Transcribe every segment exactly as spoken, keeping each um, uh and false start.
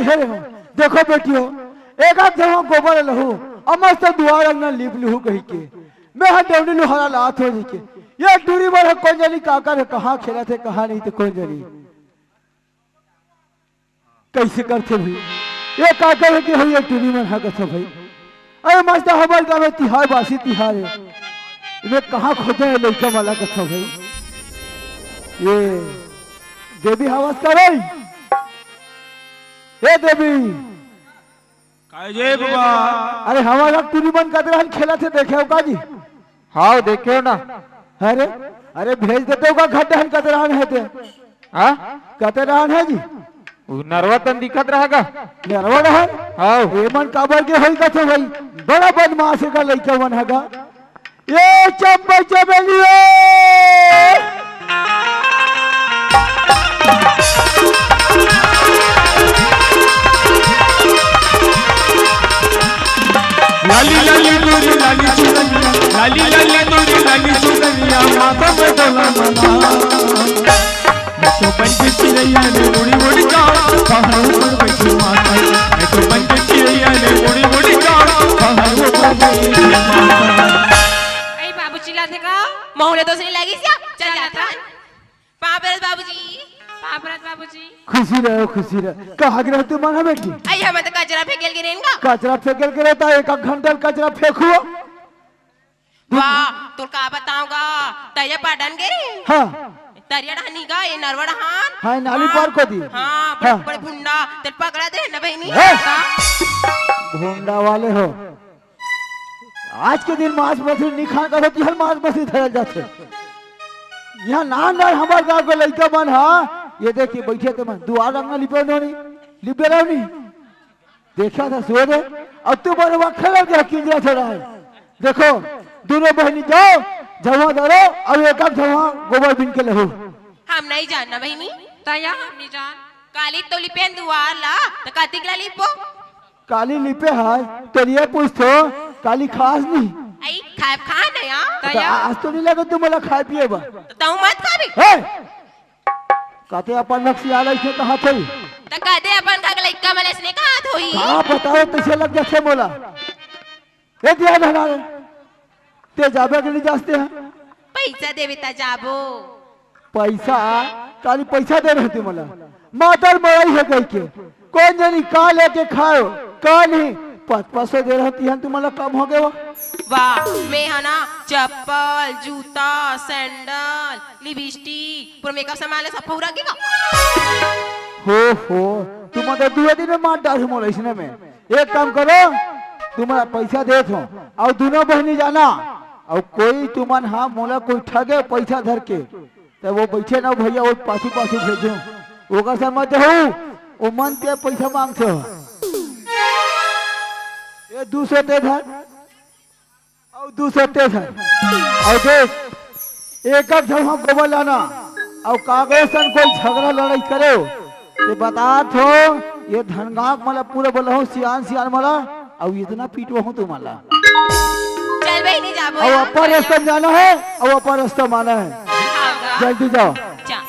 हे हो, देखो बेटी हो, एक आध जगह गोबर लहू, अउ मस्त दुआर अंगना लीप लहू कहिके। मैं ह डौंडी लोहारा लात हो जी के। ये टूरी मन ह कोन जनी काकर हे, कहाँ खेलत हे, कहाँ नहीं, तो कोन जनी। कइसे करथे भाई? ये काकर हे कि भाई, ये टूरी मन ह कथे भाई। अरे मस्त हमर गाँव में तिहार, बासी तिहार हे। इमे कहाँ खोजे हे लइका मन ला कथे भाई। ये देवी हवस करे। ए देवी। काय जे बाबा? अरे, हमर टूरी मन कतरा हन खेलत हे, देखे हो का जी? हाव, देखे हो ना। अरे, अरे, भेज देते हो का, घड्डा हन कतरा हन हे ते? हाँ? कतरा हन हे जी? उ नरवा तन दिखत रहा का? नरवा रहन? हाव। ये मन काबर के होई कथे भाई? बड़ा बदमाश हे का लइका मन हे का? ये चंपा चमेली रे। लाली लाली तोरी लाली चुनरिया, लाली लाली तोरी लाली चुनरिया, माथा में डोला मना। मैं तो बन के चिड़ैया ने उड़ी उड़ी जाऊं, पहाड़ पर बैठी माता। मैं तो बन के चिड़ैया ने उड़ी उड़ी जाऊं, पहाड़ पर बैठी माता। अई बाबू चिल्लाथे का? महूं ल दोसरी लागिस या? चल जाथन। पाँव परत बाबूजी, पाँव परत बाबूजी। खुशी रहो, खुशी रहो। कहाँ गे रहे तुमन ह बेटी? अई, हमन तो कचरा फेंके ल गे रहेन गा। कचरा फेंके ल गे रहे त एक आध घंटा ल कचरा फेंकहू। वाह, तोर का बतावं गा, तरिया पार डाहन गे रहेन। हाँ। तरिया डाहन नहीं गा, ये नरवा डाहन। हाँ, नाली पार कर दी। हाँ, बड़े, हाँ। बड़े भुंडा, तेला पकड़ा दे ना बहिनी। ए! का? भुंडा वाले हो। आज के दिन मांस मछली नहीं खान का होती है, मांस मछली धरल जाथे। यहाँ नान नान हमार गांव के लइका मन हा, ये देखिए बैठे ते मन, दुआर अंगना लिपे नोनी, लिपे रहो नहीं। देखा था सो दे, अब तू बड़े वक्त खेला गया किंजरा छोड़ा है। देखो, दोनों बहिनी जाओ, झवा धरो, अब एक आध झवा गोबर बीन के लहू। हम नहीं जानना बहिनी। तया हम नहीं जान। काली तो लिपेन दुआर ला, त कतिक ला लिपो? काली लिपे हस, तोर ये पूछथों, काली खास नहीं। अई, खाए खा नहीं आ। त तया आज तो नहीं लगे तू मोला खाए पिए बर। त तहूं मत खाबे। हे! काते अपन नक्सिया लइसे कहा थे। त काते अपन खा के लइका मन अइसने कहा थोही। का बताओ, तइसे लग जाथे मोला। ए दिया धना रे, ते जाबे के नहीं जासते हैं? पइसा देबे त जाबो। पइसा? काली पइसा दे रहे तुमला। मातर मड़ई हे कहिके। कोन जनी का लेके खायो, का नहीं? पाँच पाँच सौ दे रहे तिहन तुमला कम हो गए हो। वाह, मैं ह ना चप्पल, जूता, सैंडल, लिपस्टिक, पूरा मेकअप सामान ले सब फौरा के का? हो, हो, तुम तो दुए दिन में मार डाल मोला इसने में। एक काम करो, तुम्हारा पैसा देत हो, अउ दोनों बहिनी जाना, अउ कोई तुमन हा मोला कोई ठगे पैसा धर के, त वो बैठे ना भैया, वो पाछू पाछू भेजो, ओकर से मत हो, वो मन के पैसा मांगथे हो। ये दू सौ दे धर, अउ दू सौ तेरह। अउ देख, एक एक झन ह गोबर लाना, अउ कागज सन कोई झगड़ा लड़ाई करे, ते बतात हो, ये धनगांव मला पूरा बोला हो, सियान सियान मला, अउ इतना पीटवा हो तुम्हाला। चल बहिनी, जाबो अउ यार। अपन रास्ता में जाना है, अउ अपन रास्ता में आना है। हाँ, हाँ। जल्दी जाओ। जा।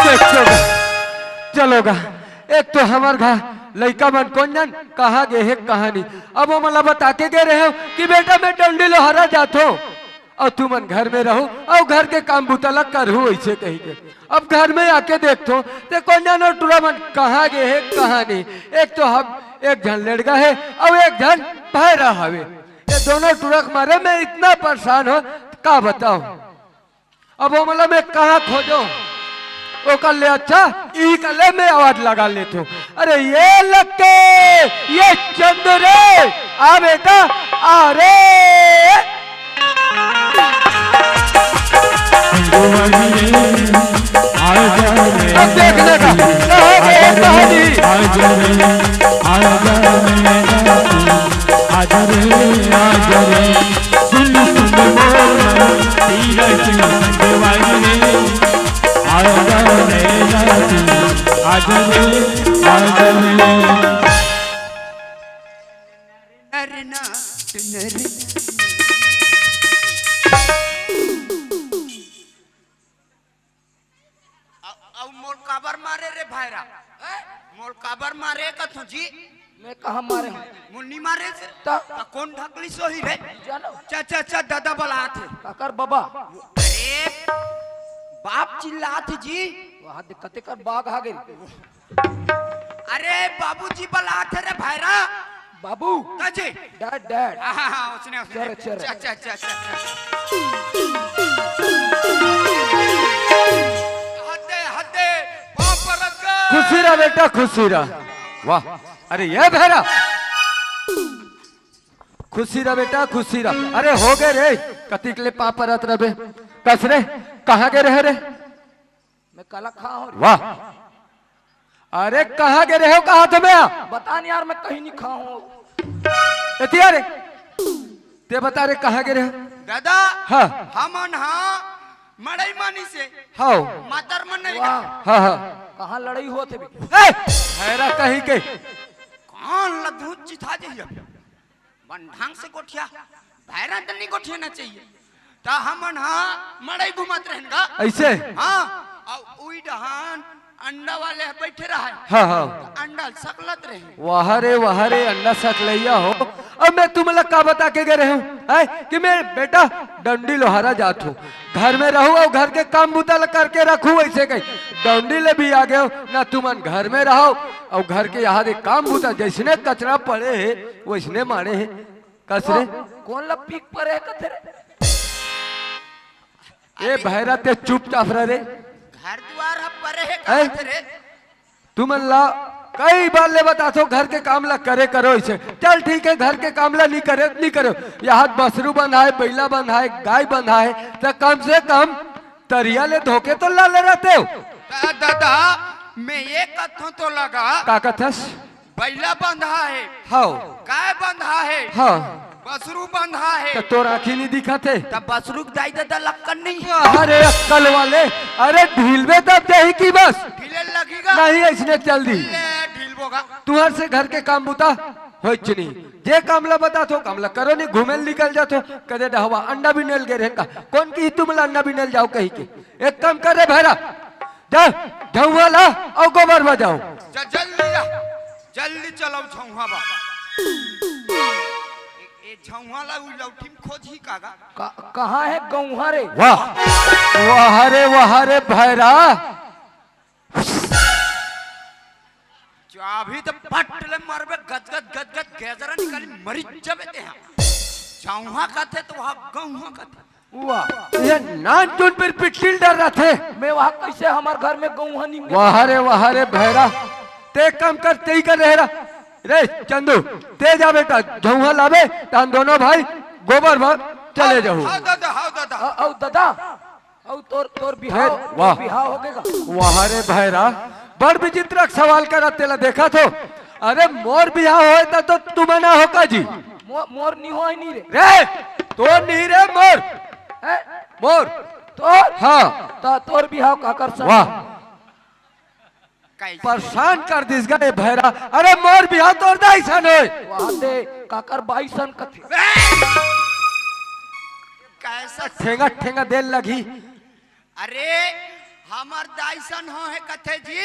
देखो गा, चलो गा, एक तो हमर घर लइका मन कोन जन कहाँ गे हे, कहाँ नहीं। अब वो मला बता के गे रहे हो कि बेटा मैं डंडी लोहारा जात हो, अउ तुमन घर में रहो अउ घर के काम बुता ला करहू, ऐसे कही के। अब घर में आके देखथो, ते कोन जानो टूरा मन कहाँ गे हे, कहाँ नहीं। एक तो हम, एक झन लड़का हे अउ एक झन भैरा हवे। ये दोनों टूरा के मारे मैं इतना परेशान हो, का बताऊं। अब वो मला मैं कहाँ खोजो, ओकर ले अच्छा ई कर ले, मैं आवाज लगा लेथो। अरे ये लक्के, ये चंदू रे, आ बेटा, आ रे। अब देखने का, कहाँ गए, कहाँ जी? आजा रे, आजा रे, आजा रे, आजा रे। सुन, सुन मोर पीरा के संगवारी रे। आजा रे, आजा रे, आजा रे। नर नाच नर। अ-, अउ मोल काबर मारे रे भायरा? हैं? मोल काबर मारे कथों जी? मैं कहाँ मारे हूँ? मोल नी मारे से? त? त कौन ढकली सोही रे? जानो? चा, चा, चा, दादा बलात हे। काकर बाबा? अरे, बाप चिल्लात हे जी। वहाँ दिक्कते कर बाघ आ गई। अरे, बाबूजी बलात हे रे भायरा। बाबू। का जी? Dad, dad. हाँ, हाँ, हाँ, उसने, उसने। चल, चल। अच्छा, अच्छा, अच्छा, अच्छा, अच्छा। हद हे, हद हे, बाप रंगा। खुशी रह बेटा, खुशी रह। वाह, अरे ये भैरा, खुशी रह बेटा, खुशी रह। अरे हो गए रे, कतिक ले पाँव परत रबे। कस रे, कहाँ गए रहे रे? मैं कला खा हूँ रे। वाह, अरे कहाँ गए रहे हो, कहाँ तुम्हें? बता नहीं यार, मैं कहीं नहीं खा हूँ। एतिया रे, ते बता रे, कहाँ गए रहे हो? दादा, हाँ। हमन हा मड़ई मानी से। हाँ। मातर मन नहीं वाह। गा। हाँ, हाँ। कहाँ लड़ाई होत हे बे? ए, भैरा कहीं के। कान ला धूत चिथा जइया। बन ढंग से गोठिया, भैरा त नहीं गोठियाना चाहिए। त हमन हा मड़ई घुमत रहन गा। ऐसे? हाँ, अउ उई डहान अंडा वाले ह बैठे रहे। हाँ, हाँ। त अंडा सकलत रहे। वाह रे, वाह रे, अंडा सकलैया हो। अब मैं तुम लोग का बता के गए रहे हूँ, हैं? कि मैं बेटा डंडी लोहारा जात हूँ, घर में रहूँ अउ घर के काम बूता ल करके रखूँ, वैसे कहीं डंडी ले भी आ गए हो ना, तुमन घर में रहो अउ घर के यहाँ दे काम बूता, जैसने कचरा पड़े हे वैसने माड़े हे। कस रे? कौन ला पीक परे हे कथे रे? ए भैरा, ते चुपचाप रह रे। घर दुआर ह परे हे हैं? कथे रे। तुमन ला कई बार ले बताथो, घर के काम ला करे करो इसे। चल ठीक है, घर के काम ला नहीं करे, नहीं करो। यहाँ बसरू बंधा है, बैला बंधा है, गाय बंधा है, त कम से कम तरिया ले धोके तो ला ले रहते हो। दा-, दादा, मैं ये कथों तो लगा। का कथस? बैला बंधा है। हाँ। गाय बंधा है। हाँ। बसरू बंधा है। त तोर आँखी नहीं दिखत हे? त बसरू के दाई ददा लक्कन नहीं है। अरे अक्कल वाले, अरे ढीलबे तब देही की बस। ढीले लगेगा। नहीं, ऐसने चल दी। ले ढीलबोगा। तुहर से घर के काम बुता होइच नहीं। जे काम ला बताथो, काम ला करो नहीं, घूमे ल निकल जाथो। कदे डहवा अंडा बिने ल गे रहेन का? कौन किही तुमला अंडा बिने ल जाओ कहिके? एक काम कर रे भैरा, जा, झउहा ला अउ गोबर बजाओ। जा, जल्दी जा, जल्दी चलाओ झउहा बा। ए, ए झउहा ला उ लौठी में खोजही का गा? का-, कहाँ हे गउहा रे? वाह, वाह रे, वाह रे भैरा। चाभी तो पट ले मरबे, गदगद, गदगद, गेजरा निकाली, मरी जबे ते हा। झउहा कथे तो वहाँ गउहा कथे। वाह, ये नान चुन पर पिट्टिल डर रहा थे। मैं वहाँ कैसे, हमार घर में गउहा नहीं मिला। वाह रे, वाह रे भैरा, ते काम कर, ते ही कर रहे रा। रे चंदू, ते जा बेटा, झउहा लाबे, त हम दोनों भाई गोबर भर चले जाहू। हाँ दादा, हाँ दादा। अ-, अउ दादा, अउ तोर, तोर बिहाव, फिर, वाह। तोर बिहाव हो गेगा। वाह रे भैरा, बड़ विचित्र सवाल करत तेला देखत हो। अरे मोर बिहाव होय त तो तुमन ना हो का जी? मो-, मोर नहीं होय नहीं रे। रे, तोर नहीं रे मोर। हैं? मोर। तोर? हाँ। त तोर बिहाव काकर संग? वाह। कैसे? परेशान कर दिस गा ए भैरा। अरे मोर बिहाव तोर दाई सन होय। वाह दे, काकर बाई सन कथे। कैसा ठेंगा ठेंगा देल लगी। अरे, हमर दाई सन हो हे कथे जी।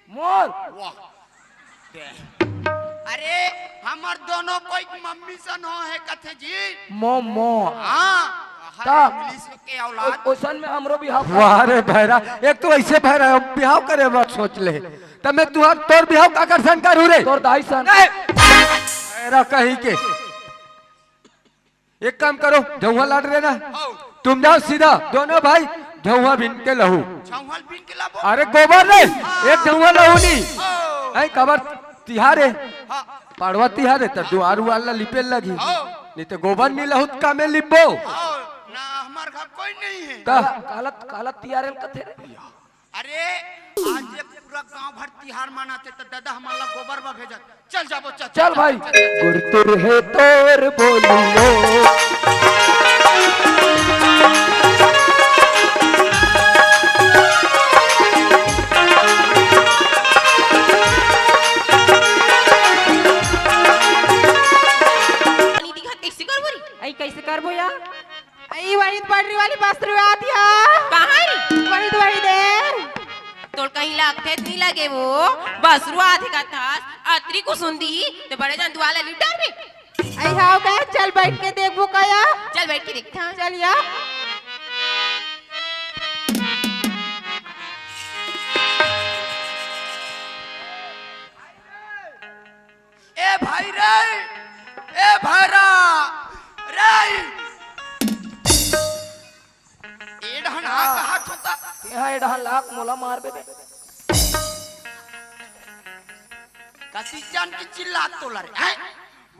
मोर? वाह। अरे, हमर दोनों कोई मम्मी सन हो हे कथे जी। मोमो। हाँ, हर ता, English के औलाद। ओ-, ओसन में हमरो बिहाव कर। वाह रे भैरा, एक तो ऐसे भैरा हम बिहाव करे बात सोच ले, तब मैं तुहार, तोर बिहाव काकर सन करू रे? तोर दाई सन। ए, भैरा कहीं के। एक काम करो, झउहा लाट रहे ना, हौ। तुम जाओ सीधा, दोनों भाई झउहा बीन के लहू। झउहा बीन के लाबो। अरे गोबर रे, हाँ। एक झउहा लहू नी। हौ। ऐ काबर तिहार हे? हाँ। पाड़वा तिहार हे, त दुआर उआर ला लिपे लगी। हौ। नहीं त गोबर नी लहू त कामे लिपबो? हौ। ना, हमार घर कोई नहीं है। का? काला, काला तिहार ल कथे रे? अरे, आज ये पूरा गांव भर तिहार मनाथे, त दादा हमन ला गोबर बा भेजत। चल जाबो, चल, चल चल, भाई। चल, चल, चल। गुरतुर हे तोर बोलियो। पानी दिखा, कैसे करबो रे? आई, कैसे करबो यार? आई वही पटरी वाली बसरू आत हे। कहाँ रे? वही तो वही दे। तोर कहीं लागथे त नहीं लगे वो। बसरू आत हे कथस, अतरी कुसुंदी, त बड़े जन दुआ ला लिपटा रे। आई हाव का, चल बैठ के देखबो का या? चल बैठ के देखथन। चल या। ए भाई रे, ए भैरा रे, ए डहन आ कहा छोता? तेहा ए डहन लाग मोला मारबे बे। कसी जान की चिल्लात तोला रे, हैं?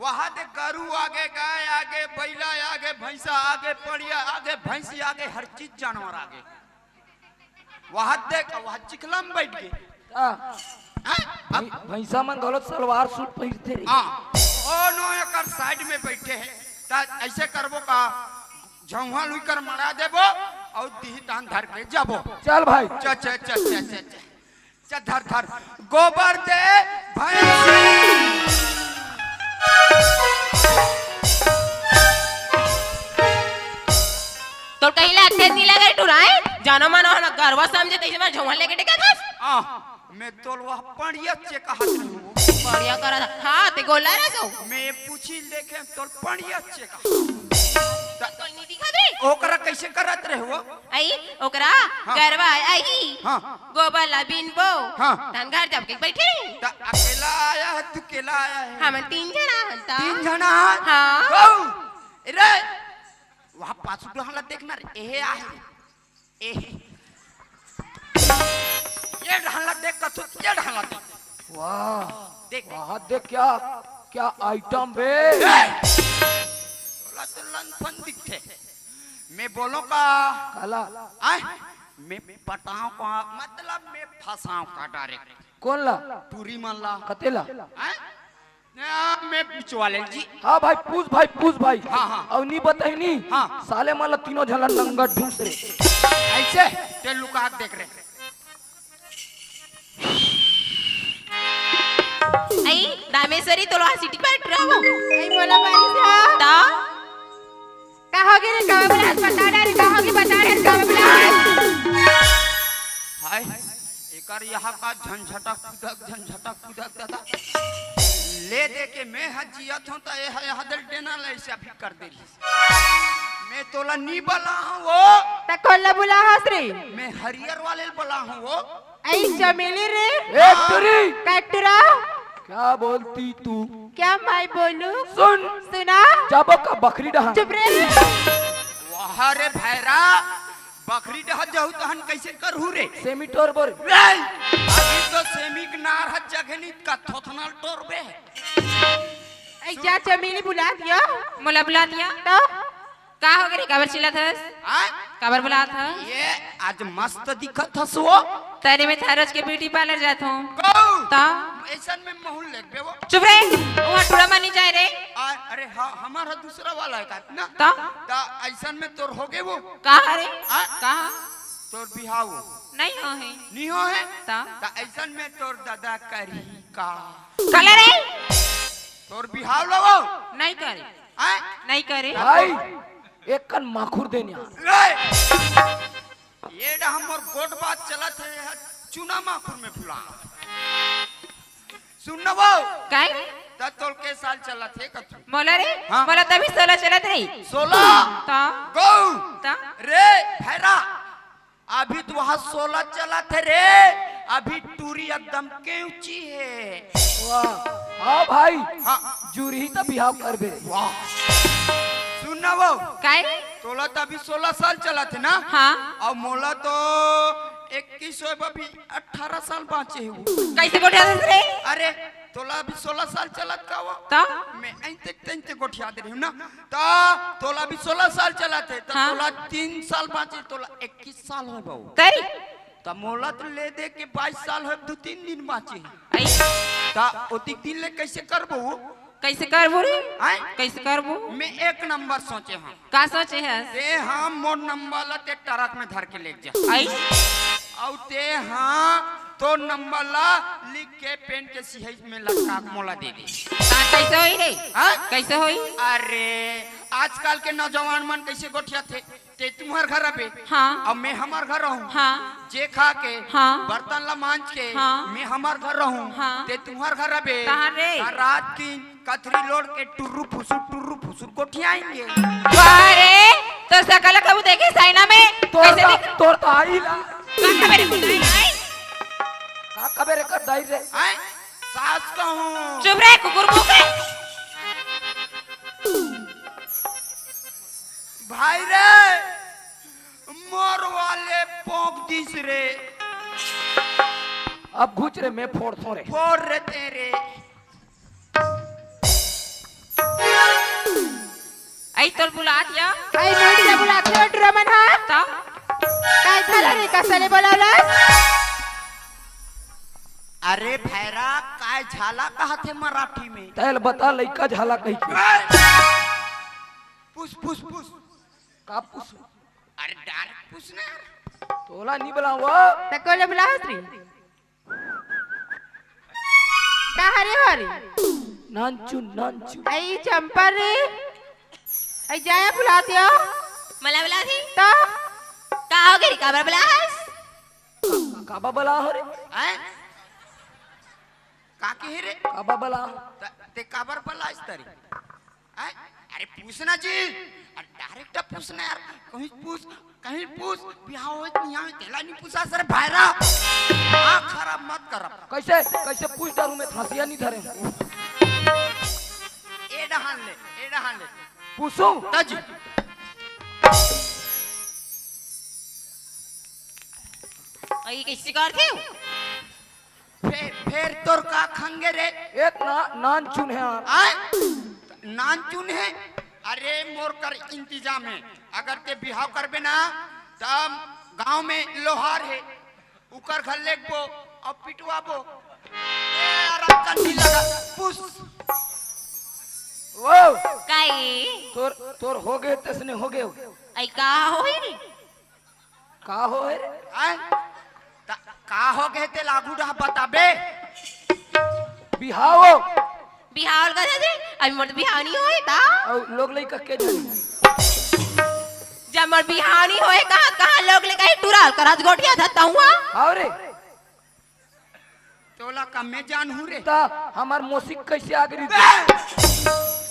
वहां दे गरू आगे, गाय आगे, बैला आगे, भैंसा आगे, पड़िया आगे, भैंसी आगे, हर चीज जानवर आगे। वहां देख, वहां चिखला में बैठ के। हाँ। हैं? अब भै-, भैंसा मन घलो सलवार सूट पहिरथे रे। हाँ। ओ नो, एकर साइड में बैठे हे। त ऐसे करबो का, झौंहा लुई कर मड़ा देबो अउ दिही तान धर के जाबो। चल भाई। चल, चल, चल, चल, चल, चल। चल, धर, धर। गोबर दे भैंसी। तोर कहीं ला अच्छे नहीं लगे टुराए, जानो मानो हम गरवा समझे, तैसे मैं झौंहा लेके टेका था। हाँ, मैं तोल वह पड़िया चेक हाथ में हूँ। पड़िया करा था। हाँ, ते गोला रह सो। मैं पूछी देखे तोल पड़िया चेक। त-, तोल नहीं दिखा दे। ओकरा कैसे करत रहे वो? आई, ओकरा हाँ। गरवा आई। हाँ। गोबर ला बीनबो। हाँ। तन घर जब के बैठे। त अकेला आया है, तू अकेला आया है? हमन तीन जना हन त। तीन जना हन? हाँ। गौ। रे, वहाँ पाछू डहन ला देखना रे, एहे आहे। एहे। ये डहन ला देख, कथू, ये डहन ला देख। वाह। देख। वाह, देख क्या, क्या आइटम बे। ए! तोला तो लंदफंद दिखथे। मैं बोलों का? काला? आय? मैं पटाओं का, मतलब मैं फंसाओं का डायरेक्ट। कोन ला? टूरी मन ला। कते ला? आय? ना, मैं बीच वाले जी। हाँ भाई, पूछ भाई, पूछ भाई। हाँ, हाँ। अउ नी बताही नी। हाँ। साले मन ला तीनों झन ला नंगा ढूंस रे। ऐसे? ते लुका देख रे। आई, रामेश्वरी, तोला सीटी पर टुरावो। आई, मोला बारिश हा। ता? का होगे रे, काबर बुलात? बता ना रे, का होगे, बता ना रे, काबर बुलात? हाय, एकर यहाँ का झंझटक कुदक, झंझटक कुदक दादा। ले दे के मैं ह जियत हूँ, त ए ह, ए ह दिल डेना ले से अभी कर दे रही। मैं तोला नी बला हूँ वो। त कोन ला बुला हस रे? मैं हरियर वाले ल बला हूँ वो। आई चमेली रे। ए टुरी। कटरा। क्या बोलती तू? क्या मैं बोलूं? सुन। सुना। जाबो का बखरी डहा। चुप रे। वाह रे भैरा, बखरी डहा जाहू तहन कैसे करहू रे? सेमी टोर बोर। रे, अभी तो सेमी के नार ह जगह नी का थोथनाल टोर बे। ऐ जा चमेली बुला दिया। मोला बुला दिया। तो? का हो गे रे, काबर चिल्लात हस? हाँ? काबर बुलात हस? ये आज मस्त दिखत हस वो। तने में थारज के ब्यूटी पार्लर जात हूँ। गौ! ता? ऐसन में महूल लेगबे वो। चुप रे, वहाँ टूरा मानी जाए रे। आ, अरे हाँ, हमारा दूसरा वाला है का ना? ता? ता ऐसन में तोर होगे वो। कहाँ रे? हाँ? कहाँ? तोर बिहाव हो। नहीं हो है। नहीं हो है? ता? ता ऐसन में तोर दादा करी का? कला रे? तोर बिहाव ला वो। नहीं करे। हैं? नहीं करे। भाई, एक कन माखुर देन यार। ले! ये डहा मोर गोठ बात चलत हे, चुना माखुर में फुला। सुन न वो। काय? त तोल के साल चलत हे कथू? मोला रे? हाँ। मोला तभी सोलह चलत हे। सोलह? ता? गौ? ता? रे, भैरा। अभी तो वहाँ सोलह चलत हे रे, अभी टूरी एकदम केंची हे। वाह, हाँ भाई, हाँ। जुरही त बिहाव करबे। वाह, सुन ना वो। काय? तोला तो अभी सोलह साल चलत हे ना? हाँ। अउ मोला तो इक्कीस होय, अभी अठारह साल बाँचे हे वो। कइसे गोठियाथस रे? अरे, तोला अभी सोलह साल चलत का वो? त? मैं अइंते तइंते गोठिया दे रही हूँ ना। त तोला अभी सोलह साल चलत हे, त हाँ। तोला तीन साल बाँचे, तोला इक्कीस साल होय बहू। कई? त मोला तो ले दे के बाईस साल होय, दू तीन दिन बाँचे हे। अई। त ओतिक दिन ले कइसे करबो? कइसे करबो रे? आय? कइसे करबो? मैं एक नंबर सोचे हँव। का सोचे हस? ते हाँ मोर नंबर ला ते ट्रक में धर के ले जा। अई? अउ ते हाँ तोर नंबर ला लिख के पेन के सिहाई में लटका के मोला दे दे। का कइसे होई रे? हाँ? कइसे होई? अरे, आजकल के नौजवान मन कइसे गोठियाथे? ते तुम्हर घर रबे, हाँ। अउ मैं हमर घर रहूँ। हाँ। जे खा के, हाँ। बर्तन ला मांज के, हाँ। मैं हमर घर रहूँ। हाँ। ते तुम्हर घर रबे, तहाँ रे। त रात की कथरी लोड़ के टुर्रू फुसुर, टुर्रू फुसुर गोठियाएंगे। वाह रे, तोर सकल कभू देखे साइना में? तोर कइसे ता-, देख-, तोर ताई ला। का खबर है? का खबर है कर दाई रे? हैं? सास कहूँ। चुप रे, कुकुर मुँह के। भाई रे, मोर वाले पोंक दिस रे। अब घुच रे, मैं फोड़थों रे। फोड़ रे तेरे। अई तोर बुलात या? अई मोर से बुलात या, टुरा मन हा? त? काय झाला रे, कसले बोलावलस? अरे भैरा, काय झाला कहत हे मराठी में? तैल बता, लइका झाला कही के। पूछ, पूछ, पूछ। का पूछ? अरे direct पूछ ना यार। तोला नहीं बुलावा। त कोले बुलावत रे? का हरे हरे? नानचुन, नानचुन। अई चंपा रे। अई जाया बुलात यो। मला बुलात ही? त? का हो गे रे, काबर बुलाहस? काबा बला हो रे? हैं? का कहे रे? काबा बला। त-, ते काबर बलाइस तरी? हैं? अरे पूछना जी। अरे direct पूछना यार। कहीं पूछ, कहीं पूछ। बिहाव होय कि नहीं होय, तेला नहीं पूछा सर भैरा। हाँ, खराब मत कर। कइसे, कइसे पूछ डरू मैं, हँसिया नहीं धरे। ए डहान ले, ए डहान ले। पूछूं? त जी। अई कइसे करथे? फेर, फेर तोर का खंगे रे? ए ना, नानचुन हे यार। आय? नानचुन हे? अरे मोर कर इंतजाम हे। अगर ते बिहाव करबे ना, त गांव में लोहार हे, उकर घर लेगबो अउ पिटवाबो। ए, आराम कर, नहीं लगा, पुस। वो। काई? तोर, तोर हो गे, तइसने हो गे। अई का होई रे? का हो हे रे? आय? त-, का हो गे ते लागू डहा बताबे? बिहाव। बिहाव ल कथे जी? अभी मोर तो बिहाव नहीं होय त। अउ लोग लइका के जानी? जब मोर बिहाव नहीं होय, कहाँ, कहाँ लोग लइका ही टुरा ल करत गोठियाथस तहुआ? हाव रे। तोला कमे जानहूँ रे। त हमर मौसी कइसे आगरी? बे!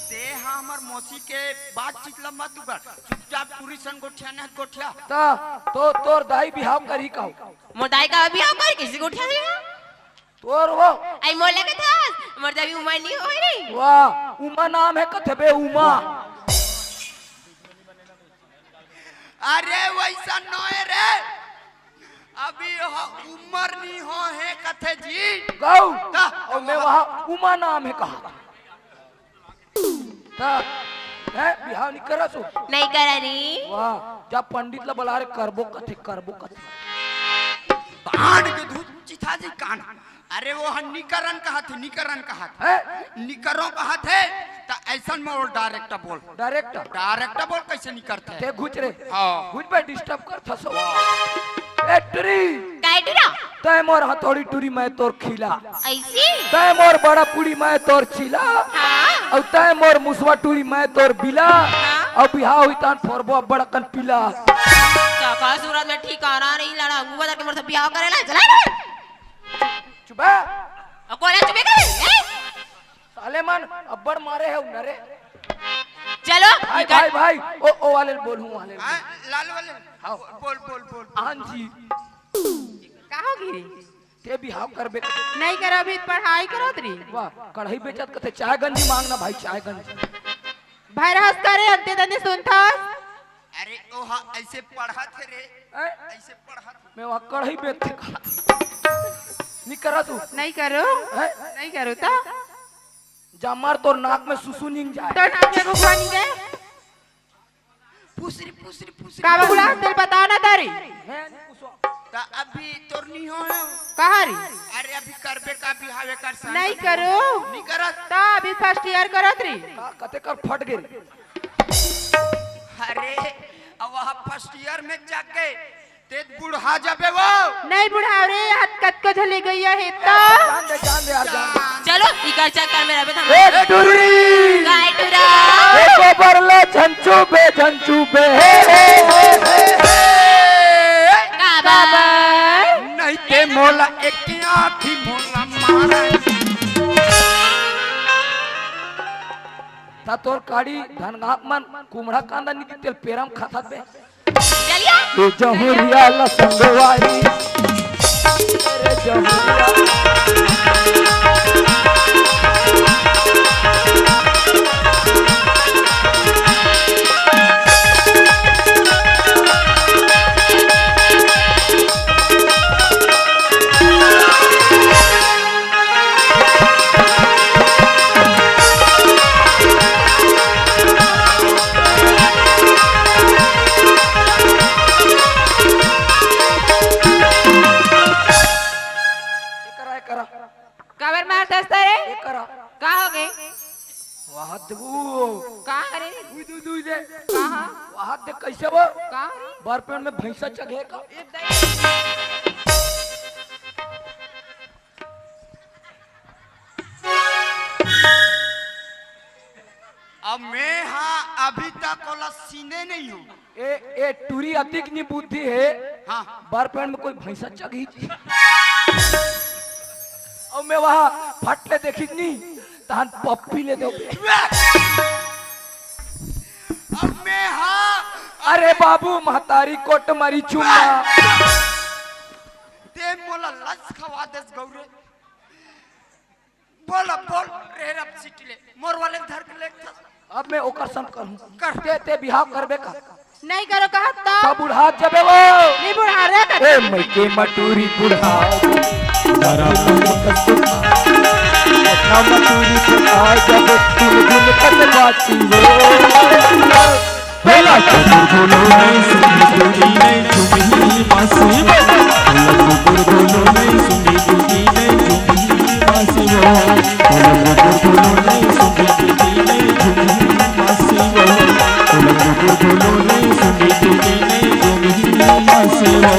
ते हा हमर मौसी के बातचीत ल मत उगड़। चुपचाप टुरी सन गोठिया न गोठिया। त तो तोर दाई बिहाव करही कहू। मोर दाई का बिहाव कर, कइसे गोठिया दिया? तोर वो। अई मोला कथस, मोर दाई उमर नहीं होय रे। वाह, उमा नाम हे कथे बे, उमा। अरे वइसन नोहे रे, अभी ह-, उमर नहीं होय हे कथे जी। गऊ। का? अउ मैं वहाँ उमा नाम हे कहा। त, हैं, बिहाव नहीं करस हो? नहीं करा रे। वाह, जा पंडित ला बला रे, करबो कथे, करबो कथे। बाण के धूत चिथा जी कान। अरे वो ह निकरन कहत हे, निकरन कहत हे। हैं? निकरो कहत हे, त अइसन में वो direct बोल। Direct? Direct बोल, कइसे निकरथे? ते घुच रे। हाँ। घुच बे, disturb करथस। ए टुरी। काय टुरा? तैं मोर हथौड़ी टुरी, मैं तोर खीला। अइसे? तैं मोर बड़ा पुड़ी, मैं तोर चीला। हाँ। अउ तैं मोर मुसवा टुरी, मैं तोर बिला। हाँ। अउ बिहाव होही तहान फोरबो अब्बड़ अकन पीला। का, का सूरत में ठिकाना नहीं, लड़ाऊंगा बता के मोर से बिहाव करे ला, चला रे। चुप बे। अब कोने चुपे करे, हैं? साले मन अब्बड़ मारे हे उन्ना रे। चलो, भाई, निकल। भाई, भाई, ओ, ओ वाले ल बोलहूँ, वाले ल। हाँ, लाल वाले। हाँ। बोल, बोल, बोल, बोल। हाँ जी। का हो गे रे? ते बिहाव करबे? नहीं करव, अभी पढ़ाई करत रही। वाह, कढ़ाई बेचत कथे, चाय गंजी मांगना भाई, चाय गंजी। भाई रहस करे, अंते तंते सुनथस। अरे, ओहा ऐसे पढ़त हे रे, हैं? ऐसे पढ़त हे। मैं वहाँ कढ़ाई बेचते का? नहीं करा तू? नहीं करो। हैं? नहीं करो तो? जा मार, तोर नाक में सुसु निंग जाए। तोर नाक में घुघुआ निंगे। फुसरी, फुसरी, फुसरी। का बबुला, तेल बता ना तारी। हैं? त अभी तोर नहीं हो। कहा री? अरे, अभी करबे का बिहाव एकर संग? नहीं करो। नहीं करत। त अभी first year करत री। का कते कर फट गे रे? अरे, अब वहाँ first year में जाके ते बुढ़ा जाबे वो। नहीं बुढ़ाव रे, हाथ कतको झले गई है तो। जान दे, जान दे यार, जान दे। चलो, इकर चक्कर में रहबे त हम ए टुरी। काय टुरा? ए गोबर ले झंचू बे, झंचू बे। हे, हे, हे, हे, हे। काबर? नहीं ते मोला एक आँखी मोला मारा। त तोर काड़ी धनगाप मन कुमड़ा कांदा नी तेल पेरम खाथत बे। चलिए। ए जहुरिया ला संगवारी, अरे जहुरिया। एकरा, एकरा। काबर मार दस्ता रे? एकरा। का हो गए? वहाँ दे वो। का करे? उई दे, उई दे। कहाँ? वहाँ दे कैसे वो? का? बरपेट में भैंसा चघे का? ए दे। अब मैं हा अभी तक ओला सीने नहीं हूँ। ए, ए टूरी अतिक नी बुद्धि हे। हाँ। बरपेट में कोई भैंसा चघी। अउ मैं वहाँ फट ले देखिस नी, तहन पप्पी ले दो। अब मैं हा। अरे बाबू, महतारी कोट मारी चुम्मा। ते मोला लस खवा देस गौरे। बोल, अब बोल, रेहर अब सीट ले, मोर वाले धर के ले था। अब मैं ओकर संग करूँ। कर। ते, ते बिहाव करबे का? नहीं करो कहत तो। तो बुढ़ा जबे वो। नहीं बुढ़ा रे कहत। ए, मैं के मटूरी बुढ़ा। बड़ा बुढ़ा। ना मटूरी बुढ़ा जब तुम गुल कट बाटी वो। बोला कुकुर बोलो नहीं सुनी दुनी नहीं झुमी मासी वो। बोला कुकुर बोलो नहीं सुनी दुनी नहीं झुमी मासी वो। बोला कुकुर बोलो नहीं सुनी दुनी नहीं झुमी मासी वो। बोला कुकुर बोलो नहीं सुनी दुनी नहीं झुमी मासी वो।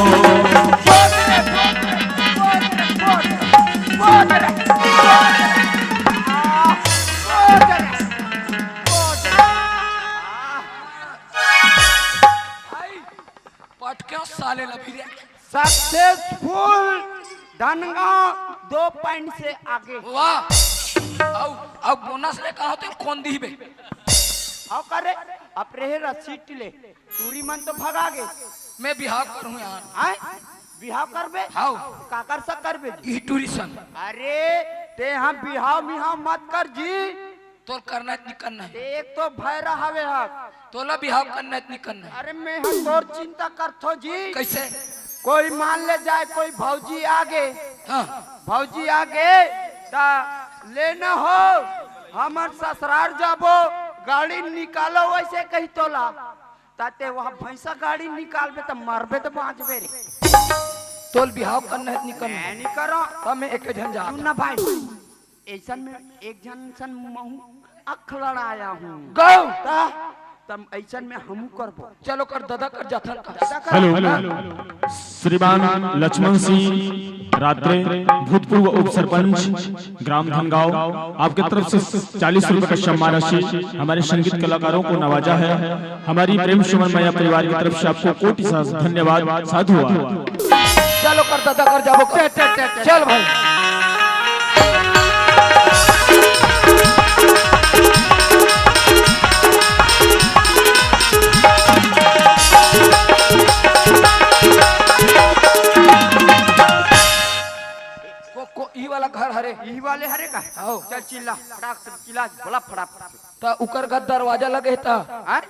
पटक्या साले लभी रे। सक्सेसफुल धनगांव दो पॉइंट से आगे। वाह। अब, अब बोनस ले कहा तो कौन दी बे? आओ करे, अब रेहर सीट ले, टूरी मन तो भगा गे। मैं बिहाव करूँ यार। आय? बिहाव करबे? हाव। काकर से करबे जी? ई टूरी सन। अरे, ते हम बिहाव मिहाव मत कर जी। तोर करना है, नहीं करना है। एक तो भैरा हवे हक। तोला बिहाव करना है, नहीं करना है। अरे, मैं हम तोर चिंता करथो जी। कैसे? कोई मान ले जाए, कोई भौजी आगे। हाँ। भौजी आगे, ता लेना हो, हमर ससुरार जाबो, गाड़ी निकालो, वैसे कही तोला। ताते वहाँ भैंसा गाड़ी निकालबे, त मरबे, त बाँचबे रे। तोल बिहाव करना है, नहीं करना? मैं नहीं करो। तब मैं एक झन जा। सुन ना भाई, ऐसन में एक झन सन महू अख लड़ाया हूँ। गौ। ता, तम ऐसन में हमू करबो। चलो कर दादा कर जाथन का। दादा कर। Hello, hello. श्रीमान लक्ष्मण सिंह रात्रे, भूतपूर्व उप सरपंच, ग्राम धनगांव, आपके तरफ से चालीस रुपए का सम्मान राशि हमारे संगीत कलाकारों को नवाजा है। हमारी प्रेम सुमन मैया परिवार की तरफ से आपको कोटि सहस्त्र धन्यवाद। साधुवाद। चलो कर दादा कर जाबो कर। चल, चल, चल, चल। चल भाई। को, को, ई वाला घर हरे। ई वाले हरे का? आओ। चल चिल्ला, फटाक से चिल्ला, बोला फटाक से। त उकर घर दरवाजा लगे त। हाँ?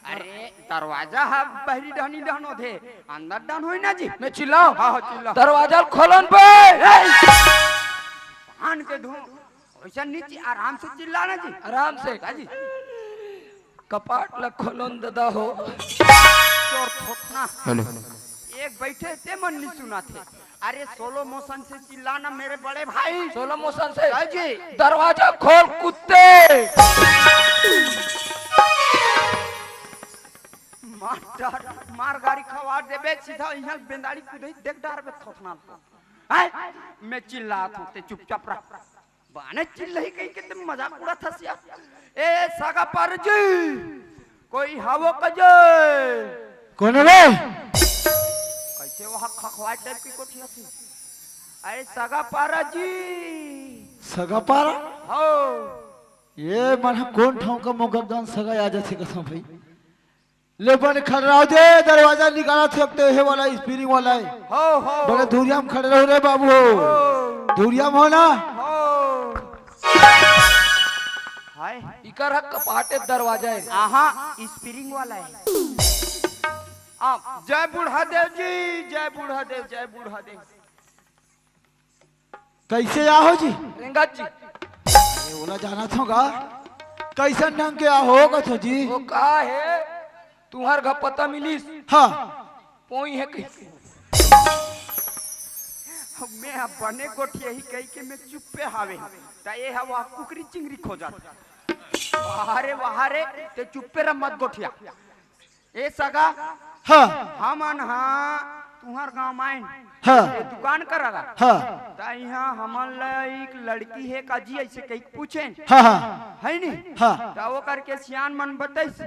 अरे, दरवाजा ह बहरी डहनी डहन होथे, अंदर डहन होई ना जी। मैं चिल्लाऊं? हाँ, हाँ, चिल्ला। दरवाजा खोलन बे। ए! पान के धुन, वैसा नीचे आराम से चिल्ला ना जी। आराम से। हाँ जी। कपाट ला खोलन ददा हो। चोर थोथना। हेलो। एक बैठे ते मन नहीं सुनाथे। अरे, स्लो मोशन से चिल्लाना मेरे बड़े भाई। स्लो मोशन से? हाँ जी। दरवाजा खोल कुत्ते। मार डार, मार गाड़ी खवा देबे, सीधा इहाँ बेंदाड़ी कूदे, देख डार बे थोथना। हैं? मैं चिल्लात हूँ, ते चुपचाप रह। बाने चिल्लही कही के ते मजाक उड़ात हस या। ए सगा पारा जी, कोई हवो का जे? कोन रे? कैसे वहाँ खखवाए टाइप की कोठी आथे? अरे सगा पारा जी। सगा पारा? हो। ये मन ह कोन ठाव का मोगरदान सगा आ जाथे कसम भाई। ले बन खड़राव दे, दरवाजा निकालत हे, ते हे वाला, स्प्रिंग वाला हे। हो, हो। बड़े धुरिया में खड़े रहो रे बाबू हो। हो। धुरिया में हो ना? हो। हाय। इकर ह कपाटे दरवाजा हे। आहा, स्प्रिंग वाला हे। आ, जय बूढ़ा देव जी, जय बूढ़ा देव, जय बूढ़ा देव। कैसे आहो जी? रेंगत जी। अरे, ओला जानत हो गा? कैसन ढंग के आहो कथो जी? वो का हे? तुहर घर पता मिलिस? हाँ। पोई हे कैसे? मैं अब बने गोठियाही कही के मैं चुप्पे हावे। त ये हवा कुकरी चिंगरी खोजत। वाह रे, वाह रे, ते चुप्पे रह मत गोठिया। ए सगा, हाँ। हमन हा तुहर गांव आइन। हाँ। ए दुकान कर रहा। हाँ। त इहाँ हमन ला एक लड़की हे का जी, ऐसे कही पूछेन। हाँ, हाँ। है नी? हाँ। त ओकर के सियान मन बतइस,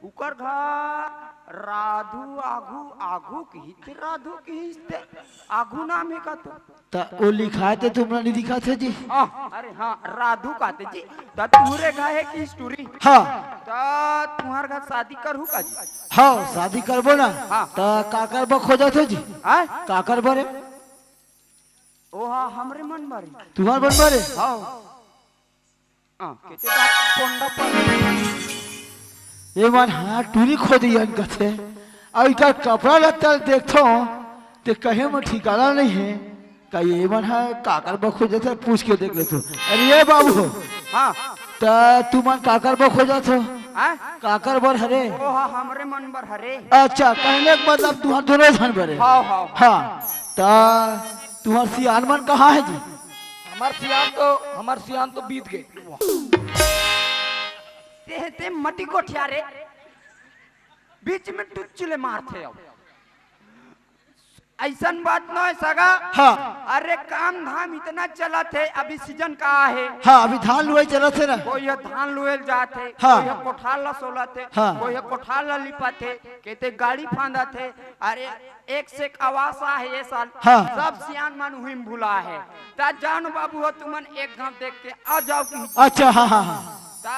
उकर घर राधु आघू, आघू किहिस ते राधू किहिस ते आघू नाम हे का तो। त ओ लिखाय ते तुमला नहीं दिखत हे जी? आ, अरे हाँ, राधू काते जी। त तुहरे घर हे कि स्टूरी? हाँ। त तुहर घर शादी करहू का जी? हाँ, शादी करबो ना। हाँ। त काकर बर खोजत हो जी? हाँ? काकर बर हे? ओ हाँ, हमरे मन बर हे। तुहर मन बर हे? हाँ। हाँ, केते बात पोंडा पर। ए मन हा टूरी खोदियन कथे। अउ इकर कपड़ा लत्ता देखथो, ते कहे म ठिकाना नहीं हे। का ये मन हा काकर बर खोजत हे, पूछ के देख लेथो। अरे ये बाबू हो। हाँ। त तुमन काकर बर खोजत हो? हाँ? काकर बर हरे? ओ हाँ, हमरे मन बर हरे। अच्छा, कहने के मतलब तुहर दोनों झन बर हे। हाँ, हाँ, हाँ। हाँ। त तुहर सियान मन कहाँ हे जी? हमर सियान तो, हमर सियान तो बीत गे। ते, ते मटी गोठिया रे, बीच में टुच्ची ले मारथे अब। अइसन बात नोहे सगा। हाँ। अरे काम धाम इतना चलत हे, अभी सीजन का हे? हाँ, अभी धान लुवई चलत हे ना। कोई ह धान लुवे ल जात हे, हाँ। कोई ह कोठार ला सोलत हे, हाँ। कोई ह कोठार ला लिपत हे, केते गाड़ी फांदत हे। अरे एक से एक आवास आहे ये साल। हाँ। सब सियान मन उही म भुला हे। त जान बाबू हो, तुमन एक घाव देख के आ जाव कि अच्छा, हाँ, हाँ, हाँ। त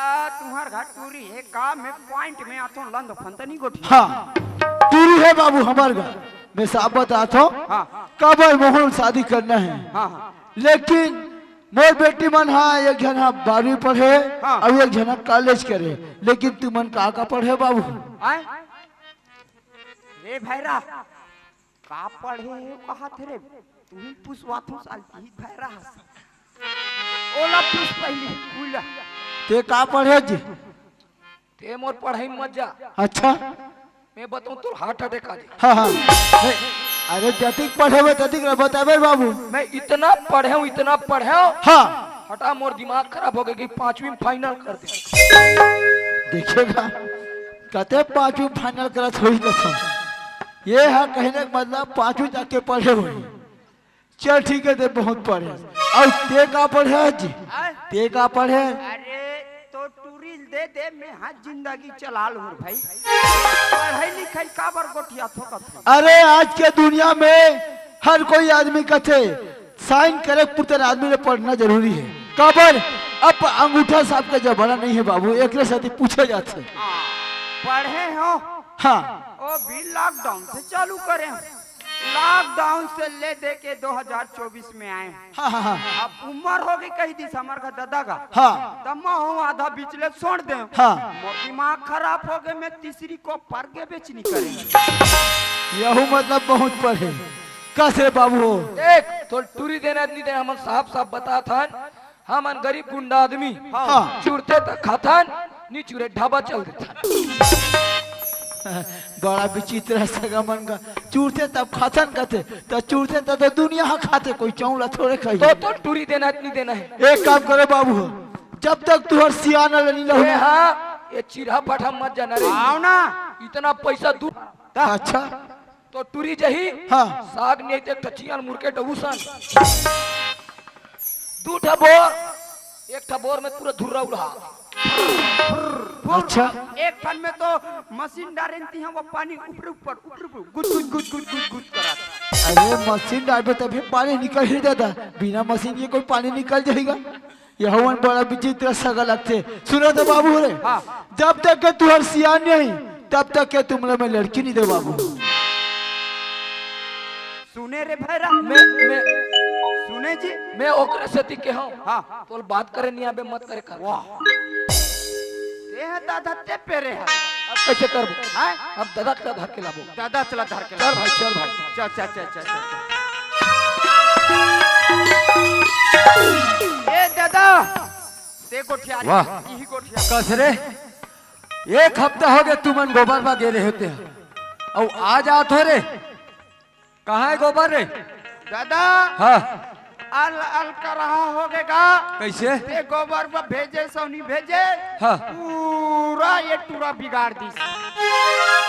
तुहर घर टूरी हे का? मैं पॉइंट में आथो, लंद फंदनी गोठिया। हाँ, टूरी हे बाबू हमर घर। मैं साफ बताथो, हाँ। काबर मोहन शादी करना हे। हाँ, हाँ। लेकिन मोर बेटी मन हा, एक झन हा बारहवीं पढ़े, हाँ। अउ एक झन हा कॉलेज करे। लेकिन तुमन का का पढ़े बाबू? आय? रे भैरा, का पढ़े हे कहाथे रे? तुही पूछवाथो साल की भैरा हस। ओला पूछ पहिली, उला। ते का पढ़े जी? ते मोर पढ़ई म मत जा। अच्छा। मैं बताऊं तोर हार्ट अटैक आ जाए। हाँ, हाँ। नहीं, अरे जतिक पढ़े हुए ततिक ला बताबे बाबू। मैं इतना पढ़े हूँ, इतना पढ़े हूँ। हाँ। हटा मोर दिमाग खराब हो गई कि पांचवी में फाइनल कर दे। देखेगा, कते पांचवी फाइनल करत होई कसम। ये हा कहने का मतलब पांचवी तक के पढ़े हुए। चल ठीक है, ते बहुत पढ़े। अउ ते का पढ़े जी? आय? ते का पढ़े? अरे तो टूरी ल दे दे, मैं हा जिंदगी चला लूँ भाई। पढ़ाई लिखाई काबर गोठियाथो कथे? अरे आज के दुनिया में हर कोई आदमी कथे साइन करे पुरते आदमी ले पढ़ना जरूरी हे। काबर? अब अंगूठा छाप के जमाना नहीं हे बाबू, एकरे सेती पूछे जाथे। हाँ, पढ़े हो? हाँ। ओ भी लॉकडाउन से चालू करे हो। लॉकडाउन से ले दे के दो हजार चौबीस में आए। हाँ, हाँ, हाँ। अब उम्र हो गई, कही दिस हमर का दादा का। हाँ। तब मैं हूँ आधा बीच ले छोड़ दे। हाँ। मोर दिमाग खराब हो गए, मैं तीसरी को पर के बेचनी करेंगे। यहू मतलब बहुत पढ़े। कस रे बाबू हो? देख, तो टूरी देना नहीं देना, हम साफ साफ बता थन। हमन गरीब गुंडा आदमी। हाँ। चुरथे त खाथन, नी चुरे ढाबा चल देथन। बड़ा विचित्र है सगा मन का। चुरथे तब खाथन कथे, त चुरथे त, त दुनिया हा खाथे, कोई चौला थोड़े खाई। तो, तो टूरी देना है, नहीं देना है। एक काम करो बाबू हो, जब तक तुहर सियाना ल नी लहू ए ना। हाँ, ये चिरहा पठा मत जाना रे। आओ ना। इतना पैसा दू अच्छा। तो टूरी जही। हाँ। साग नहीं ते कचियाल मुरके डबू सन। दू ठा बोर, एक ठा बोर में पूरा धुर्रा उड़ा। अच्छा। एक ठन में तो मशीन डारेन ती हम, वो पानी ऊपर ऊपर, ऊपर ऊपर, गुद गुद गुद गुद गुद गुद करा। अरे मशीन डालबे तभी पानी निकल ही जाता, बिना मशीन के कोई पानी निकल जाएगा? यह मन बड़ा विचित्र सगा लगथे। सुनो तो बाबू रे, हाँ। जब तक के तुहर सियान नहीं, तब तक के तुमला मैं लड़की नहीं दे बाबू। सुने रे भैरा। मैं, मैं सुने जी। मैं ओकरे सेती के हूँ। हाँ। तोल बात करे नहीं आबे, मत करे कर। वाह। ये है दादा ते पेरे है। अब कैसे करबो? हैं? अब दादा चला धर के लाबो। दादा चला धर के चल लाबो। भाई, चल भाई। चल, चल, चल, चल, चल, चल। ए दादा, ते गोठिया रे, वाह। यही गोठिया। कस रे, एक हफ्ता हो गया तुमन गोबर बा गे रहे होते हैं। अउ आज आत हो रे। कहाँ है गोबर रे? दादा। हाँ। अल, अल करहा हो गए गा। कैसे? ते गोबर बा भेजे, सौनी भेजे। हाँ। पूरा ये टूरा बिगाड़ दिस।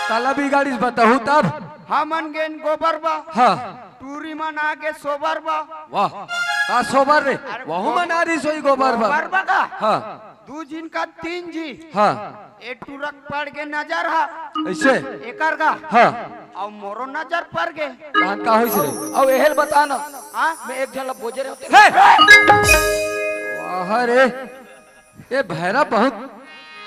काला बिगाड़िस बताहू तब। हमन गेन गोबर बा। हाँ। टूरी मन आगे सोबर बा। वाह। का सोबर रे? अरे वहू वो मन आ रही सोई गोबर बा। गोबर बा का? हाँ। दू झिन का तीन झी। हाँ। ए टूरक पड़ गे नजर हा। ऐसे? एकर का? हाँ। अउ मोरो नजर पड़ गे। कान का होइस रे? अउ एहल बता ना। हाँ? मैं एक झन ला बोजे रहे होते। हे! वाह रे। ये भैरा बहुत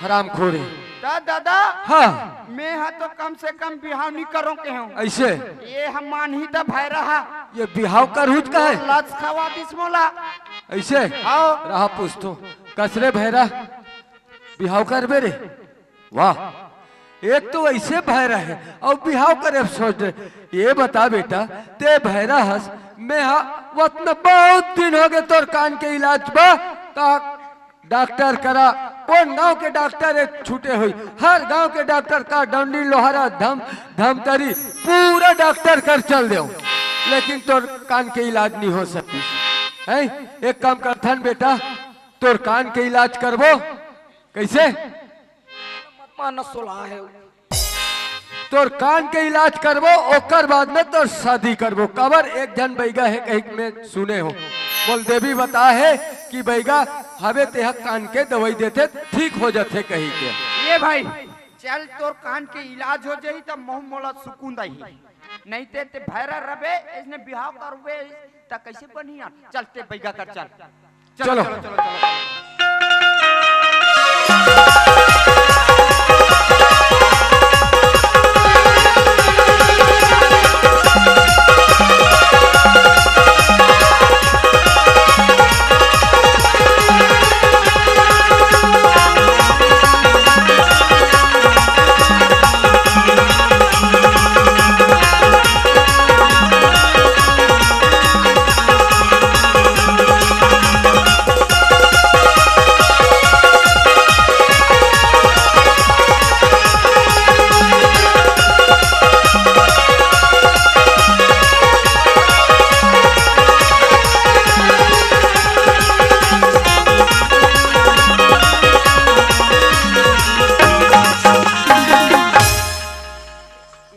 हरामखोर है। दा-, दादा। हाँ। मैं हा तो कम से कम बिहाव नहीं करो के हूँ। ऐसे? ये हम मान ही दा भैरा हा। ये बिहाव करहूच का है? लच खवा दिस मोला। ऐसे? हाँ। रहा पूछतो। कस रे भैरा? बिहाव करबे रे? वाह, एक तो ऐसे भैरा है अउ बिहाव करे सोच रहे। ये बता बेटा, ते भैरा हस, मैं हा वतना बहुत दिन हो गए तोर कान के इलाज बा, का डॉक्टर करा, कौन गांव के डॉक्टर एक छूटे होई, हर गांव के डॉक्टर का डंडी लोहारा धम धमतरी पूरा डॉक्टर कर चल देव, लेकिन तोर कान के इलाज नहीं हो सकी है। एक काम करथन बेटा, तोर कान के इलाज करबो। कैसे? मत मानस सोला है। तोर कान के इलाज करबो, ओकर बाद में तोर शादी करबो। काबर एक झन बैगा है कहीं मैं सुने हो, बोल देवी बता है कि बैगा हवे तेहा कान के दवाई देथे, ठीक हो जाथे कहीं के। ये भाई, चल तोर कान के इलाज हो जाही त महू मोला सुकून दही। नहीं ते, ते भैरा रबे, इसने बिहाव करबे, त कैसे बनिया? चल ते बैगा कर चल। चलो। चलो, चलो, चलो, चलो।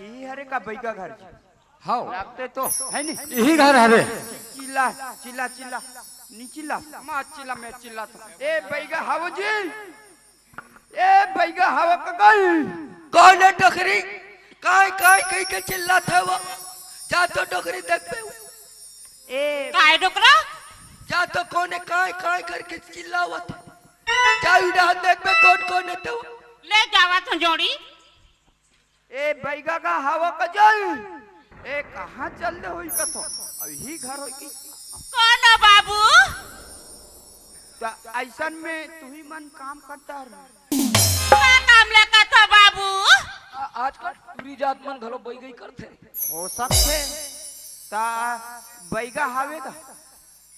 ई हरे का बैगा घर जी? हाव। लगते तो है नी? यही घर हरे। चिल्ला, चिल्ला, चिल्ला, नी चिल्ला, मा चिल्ला, मैं चिल्ला था। ए बैगा हाव जी, ए बैगा हाव कगल। कौन है डोकरी? काय, काय कह के चिल्ला था वो? जा तो डोकरी देख पे। ए काय डोकरा? जा तो कौन है काय, काय करके चिल्लावत? जा उड़ा देख पे कौन, कौन है तो? ले जावा तो जोड़ी। ए बैगा का हवा कजल। ए, कहाँ चल दे होई कथो? अभी घर होई की? कौन हो बाबू? त अइसन में तुही मन काम करता रह। का काम ले कथो बाबू? आ-, आजकल टूरी जात मन घलो बैगई करथे। हो सकथे। त बैगा हावे का?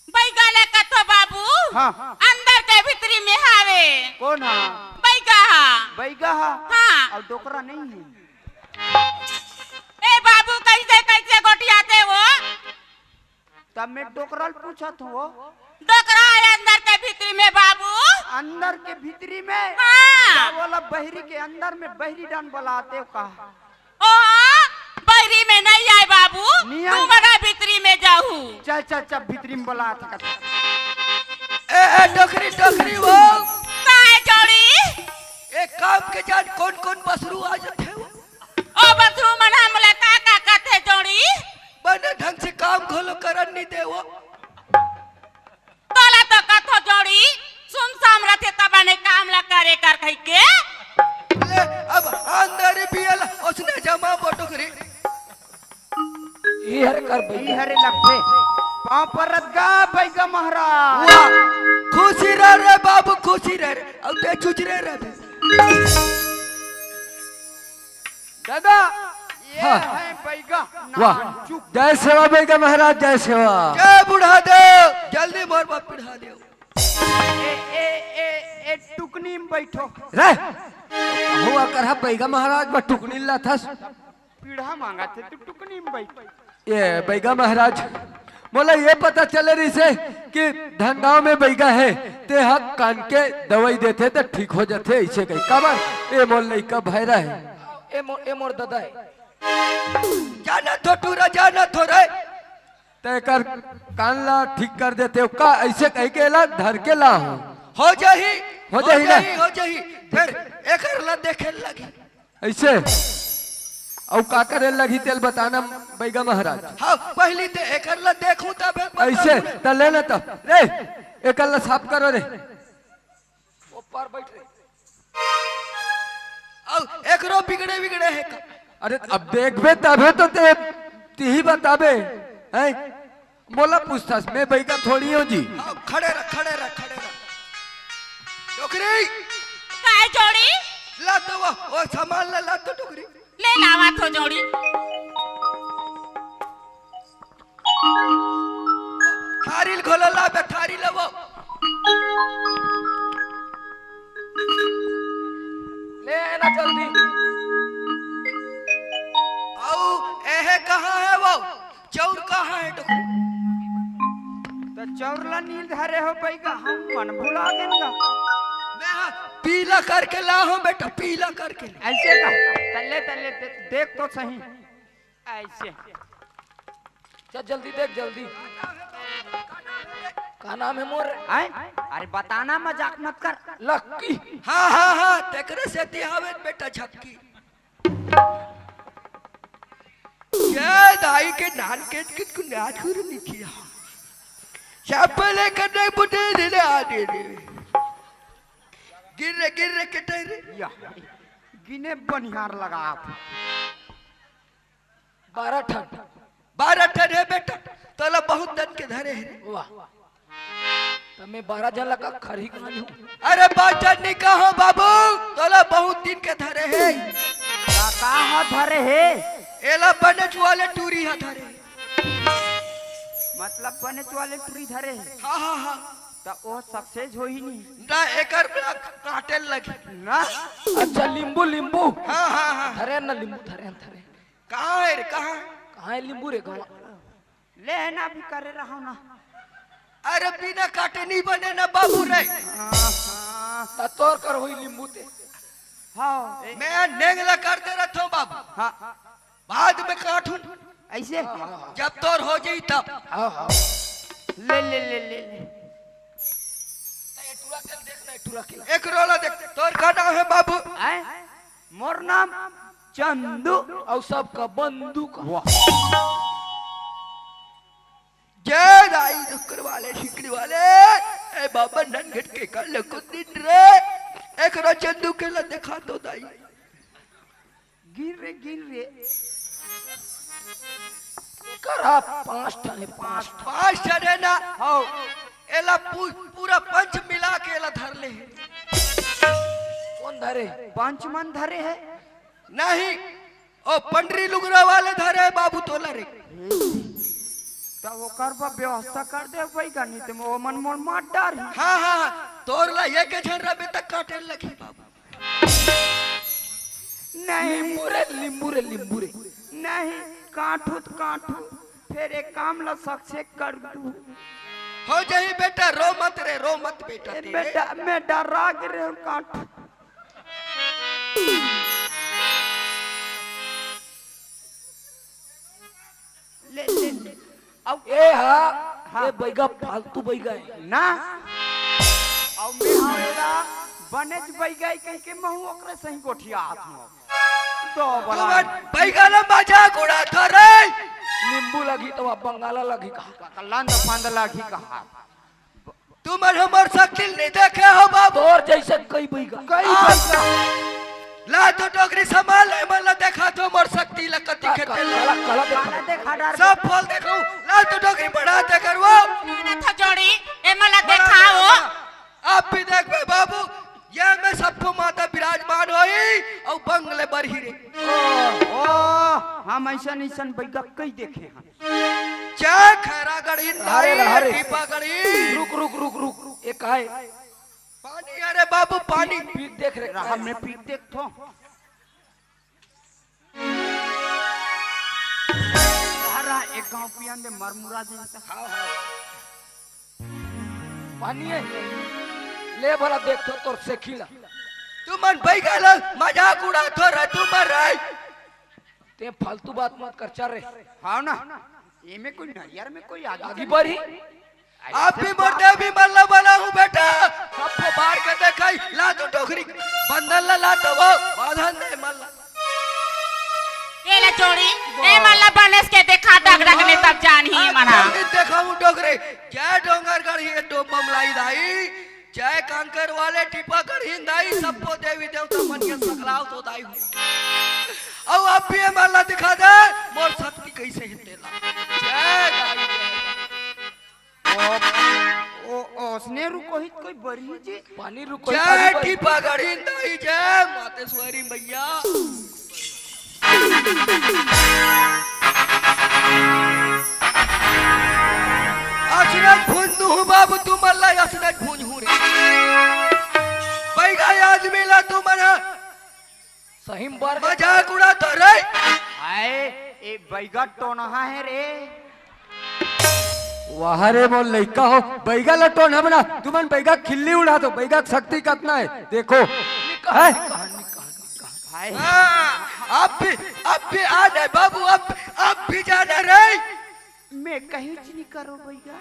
बैगा ले कथो बाबू? हाँ। अंदर के भीतरी में हावे। कौन हा? बैगा हा। बैगा हा? हाँ। अउ डोकरा नहीं है? ए बाबू, कैसे, कैसे गोठियाथे वो? तब मैं डोकरा ल पूछत हूँ वो। डोकरा है अंदर के भीतरी में बाबू। अंदर के भीतरी में? हाँ। त ओला बहरी के अंदर में बहरी डान बलाते का? ओहा, बहरी में नहीं आए बाबू, नहीं आए। तुमरा भीतरी में जाहू। चल, चल, चल, भीतरी में बलात हे। ए, ए, डोकरी, डोकरी वो। का है जोड़ी? ए, काम के जान कौन कौन बसरू आ जाथे वो? ओ बसरू मन हमला का का कथे जोड़ी? बने ढंग से काम घलो करन नहीं दे वो। तोला तो कथो जोड़ी, सुमसाम रथे तब ने काम ला करे कर कहि के। ले, अब अंदर बियल उसने जमा बोटुकरी। ई हर कर ई बैगा। हरे लगथे। पाँव परत गा बैगा महाराज। वाह, खुशी रह रे बाबू, खुशी रह रे। अब ते चुचरे रह बे। दादा, ये हाँ। है बैगा। वाह। नानचुक। जय सेवा बैगा महाराज, जय सेवा। जय बुढ़ा देव, जल्दी मोर बाप बुढ़ा देव। ए, ए, ए, ए, टुकनी में बैठो। रे, हुआ कर हा बैगा महाराज, बा टुकनी लाथस। पीढ़ा मांगा थे, तू टुकनी में बैठ। ये बैगा महाराज, मोला ये पता चले रहिसे कि धनगांव में बैगा है, ते ह कान के दवाई देथे त ठीक हो जाथे, ऐसे कही। काबर? ए मोर लइका भैरा है। ए मोर, ए मोर ददा है। जाना थो टूरा, जाना थो रे। ते कर कान ला ठीक कर देते हो का? ऐसे कह के ला धर के ला हो। हो जाही, हो जाही ना? हो जाही। फिर एकर ला देखे लगी। ऐसे? अउ का करे लगही तेल बताना बैगा महाराज। हाँ, पहली ते एकर ला देखूं तबे पता ऐसे? चले। त ले ना त। रे, एकर ला साफ करो रे। ऊपर बैठ रे। अउ एकरो बिगड़े बिगड़े है का? अरे अब देखबे तबे तो ते, तिही बताबे। हैं? मोला पूछथस, मैं बैगा थोड़ी हूँ जी। हाँ, खड़े रह, खड़े रह, खड़े रह। डोकरी। काय जोड़ी? ला तो वो, वो सामान ला, ला तो डोकरी। ले लावा थो जोड़ी। थारी ल घोला ला बे, थारी ला वो। ले आना जल्दी। अउ एहे कहाँ है वो? चौर कहाँ है डोकरी? त चौर ला नील धरे हो बैगा, हम मन भुला गेन गा। मैं हा पीला करके ला हूँ बेटा, पीला करके। ऐसे का? तल्ले, तल्ले, दे-, देख तो सही। ऐसे। चल जल्दी देख, जल्दी। का नाम है मोर? हैं? अरे बताना, मजाक मत कर। लक्की। हाँ, हाँ, हाँ, तेकरे सेती हावे बेटा झक्की। ये दाई के नान के कित को नाच गुरु लिखिया। चप्पल करने बुटे रे रे आ रे रे। गिर रे, गिर रे, कटे रे। या, गिने बनिहार लगा आप। बारह ठन। बारह ठन है बेटा, तोला बहुत दन के धरे है रे। वाह। त मैं बारह जन लगा खरही कहानी हूँ। अरे बारह जन नहीं कहो बाबू, तोला बहुत दिन के धरे है। का, का हा धरे है? एला बनेच वाले टूरी हा धरे है। मतलब बनेच वाले टूरी धरे है? हाँ, हाँ, हाँ। त ओ success होही नहीं। ना, एकर काटे लगी। ना? अच्छा, लींबू, लींबू। हाँ, हाँ, हाँ। धरे ना लींबू, धरे, धरे। कहाँ है रे, कहाँ है? कहाँ है लींबू रे, गवा? लेना भी करे रहो ना। अरे बिना काटे नहीं बने ना बाबू रे। हाँ, हाँ। त तोर कर होई लींबू ते। हाँ। मैं नेंगला कर दे रहा था बाबू। हाँ। बाद में काटू। ऐसे? जब तोर हो जाई तब। हाँ, हाँ। ले, ले, ले, ले, ले। ए टूरा के देख ना, ए टूरा के। एक रोला देख, तोर का नाम है बाबू? आय? मोर नाम चंदू। अउ सबका बंदूक। वाह। जय दाई डुक्कर वाले, सिकड़ी वाले। ए बाबा ननगट के काले को दिन रे। एक रो चंदू के ला देखा तो दाई। गिन रे, गिन रे। एकर हा पांच ठन हे, पांच ठन। पांच ठन हे ना? हव। एला पू-, पूरा पंच मिला के एला धर ले हे। कोन धरे? पंच मन धरे हे। नहीं, ओ पंडरी लुगरा वाले धरे हे बाबू तोला रे। त ओकर बर व्यवस्था कर दे भाई, नहीं त ओमन मोर मार डारही। हाँ, हाँ, हाँ, तोर ला एक झन रबे त काटे लगही बाबू। नहीं। लिंबू रे, लिंबू रे, लिंबू रे। नहीं, काटहूं त काटहूं, फेर ए काम ला success कर दूं। हो जाही बेटा, रो मत रे, रो मत बेटा ए तेरे। बेटा, मैं डरा गे रेहेंव, काटहूं। ले, ले, ले। अउ ए हा, हाँ। ए बइगा फालतू बइगा हे। ना। अउ मैं हा एला बनेच बइगा हे कहिके महूं ओकरे सही गोठियात हंव। तो बोला। तुमन बइगा ला मजाक उड़ात हो रे। लिंबू लगही त बंगाला लगही कहा। कल्लंद फंद लगही कहा। तुमन हमर शक्ति ल नइ देखे हो बाबू। तोर जइसे कई बइगा। कई बइगा। ला तो डोकरी संभाल, एमन ला देखाथंव मोर शक्ति ला कति का, खेते का, ला। काला, काला देखा। काला देखा डार। सब फल देखहूं, ला तो डोकरी बढ़ा दे करवो। ना तो जोड़ी, एमन ला बढ़ा देखाओ। दे, बढ़ा। आप भी देखबे बाबू, एमे सबको माता विराजमान होही अउ बंगले बरही रे। ओ, ओ, हम अइसन, अइसन बइगा कई देखे हन। चाहे खैरागढ़ी अरे, दाई, अरे। टीपागढ़ी। रुक, रुक, रुक, रुक, रुक। ए काय? पानी, अरे बाबू, पानी। पी, पी देख रे। हमने पी देख थो। अरे, एक घांव पियन दे, मरमुरा जइसा। हाँ, हाँ। पानी हे। ले भला देख थो तोर सेखी ला। तुमन बइगा ला मजाक उड़ात हो रे, तुमन रे। तें फालतू बात मत कर, चल रे। हाँ ना, एमे कोई नरियर में कोई आगी आगी बरही। अरे आप भी मोर देवी मल्ला बनाहूं बेटा, सबको बार के देखाही, ला तो डोकरी बंधन ला, ला तो वो बांधन दे मल्ला। ए ला जोड़ी, ए मल्ला बनेस के देखा डगडग ले तब जानही आप मना। डोकरी देखाहूं डोकरी, जय डोंगरगढ़ हे डोम बमलाई दाई, जय कांकर वाले टीपागढ़ी दाई, सबको देवी देवता मन के सकलाव तो दाई हो। अउ आप भी ए मल्ला दिखा दे, मोर शक्ति कइसे हे तेला। जय दाई, जय दाई। ओ, ओ, ओसने रुको ही कोई बरही जी। पानी रुको ही जय पानी बरही। टीपागढ़ी दाई, जय मातेश्वरी मैया। असने भूंज दूहूं बाबू, तुमन ला असने भूंजहूं रे। बइगा आदमी ला तुमन ह सही म बर मजाक उड़ात हो रे। हाय, ए बइगा टोनहा हे रे। वाह रे मोर लइका हो, बइगा ला टोनहा बना, तुमन बइगा खिल्ली उड़ात हो, बइगा के शक्ति कतना हे, देखो। हैं? हाय। हाँ, अब भी, अब भी आ जाए बाबू, अब, अब भी जाना रे। मैं कहीं च नहीं करो बइगा।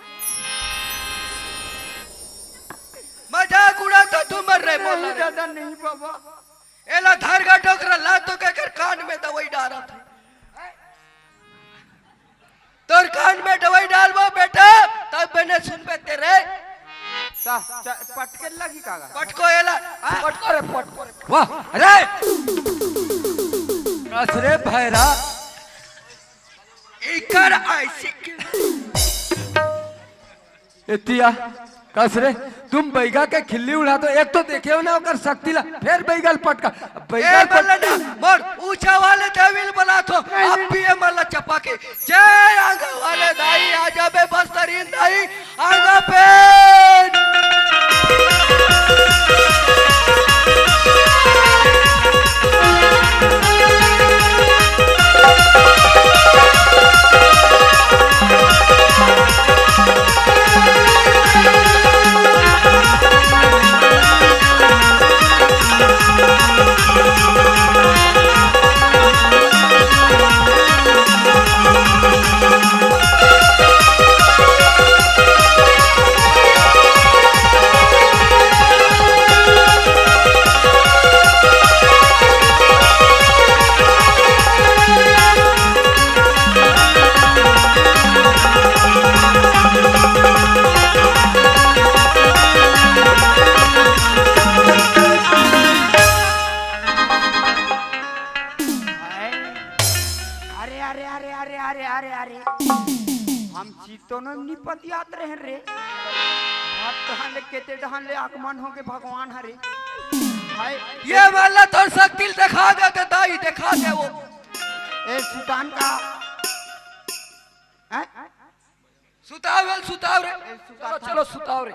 मजाक उड़ात हो तुमन रे, नहीं बोला रे। दादा, नहीं बाबा। एला धर गा डोकरा, ला तो के कर कान में दवाई डारत हे। तोर कान में दवाई डालबो बेटा, तब बने सुनबे तेरे। चा, चा, पटके लगी कागा? पटको एला, हाँ? पटको रे, पटको रे। वाह, अरे! कस रे भैरा। इकर ऐसी के एतिया, कस रे, तुम बइगा के खिल्ली उड़ात हो, एक तो देखे हो ना ओकर शक्ति ला, फेर बइगा ल पटका, बइगा ए ल पट- मल्ला ना, मोर ऊंचा वाले देवी ल बलात हो, अब भी ए मल्ला चपा के, जय आंगा वाले दाई, आ जाबे बस्तरीन दाई, आंगा पे। कोनो नी पतियात रहे रे। हाथ डहान ले, केते डहान ले आगमन होगे भगवान हरे। हाय। ये वाला तोर शक्ति देखा दे, दे दाई, देखा दे वो। ए सुतान का। हैं? सुताव, सुताव रे। ए, सुताव चलो, था। चलो, सुताव रे।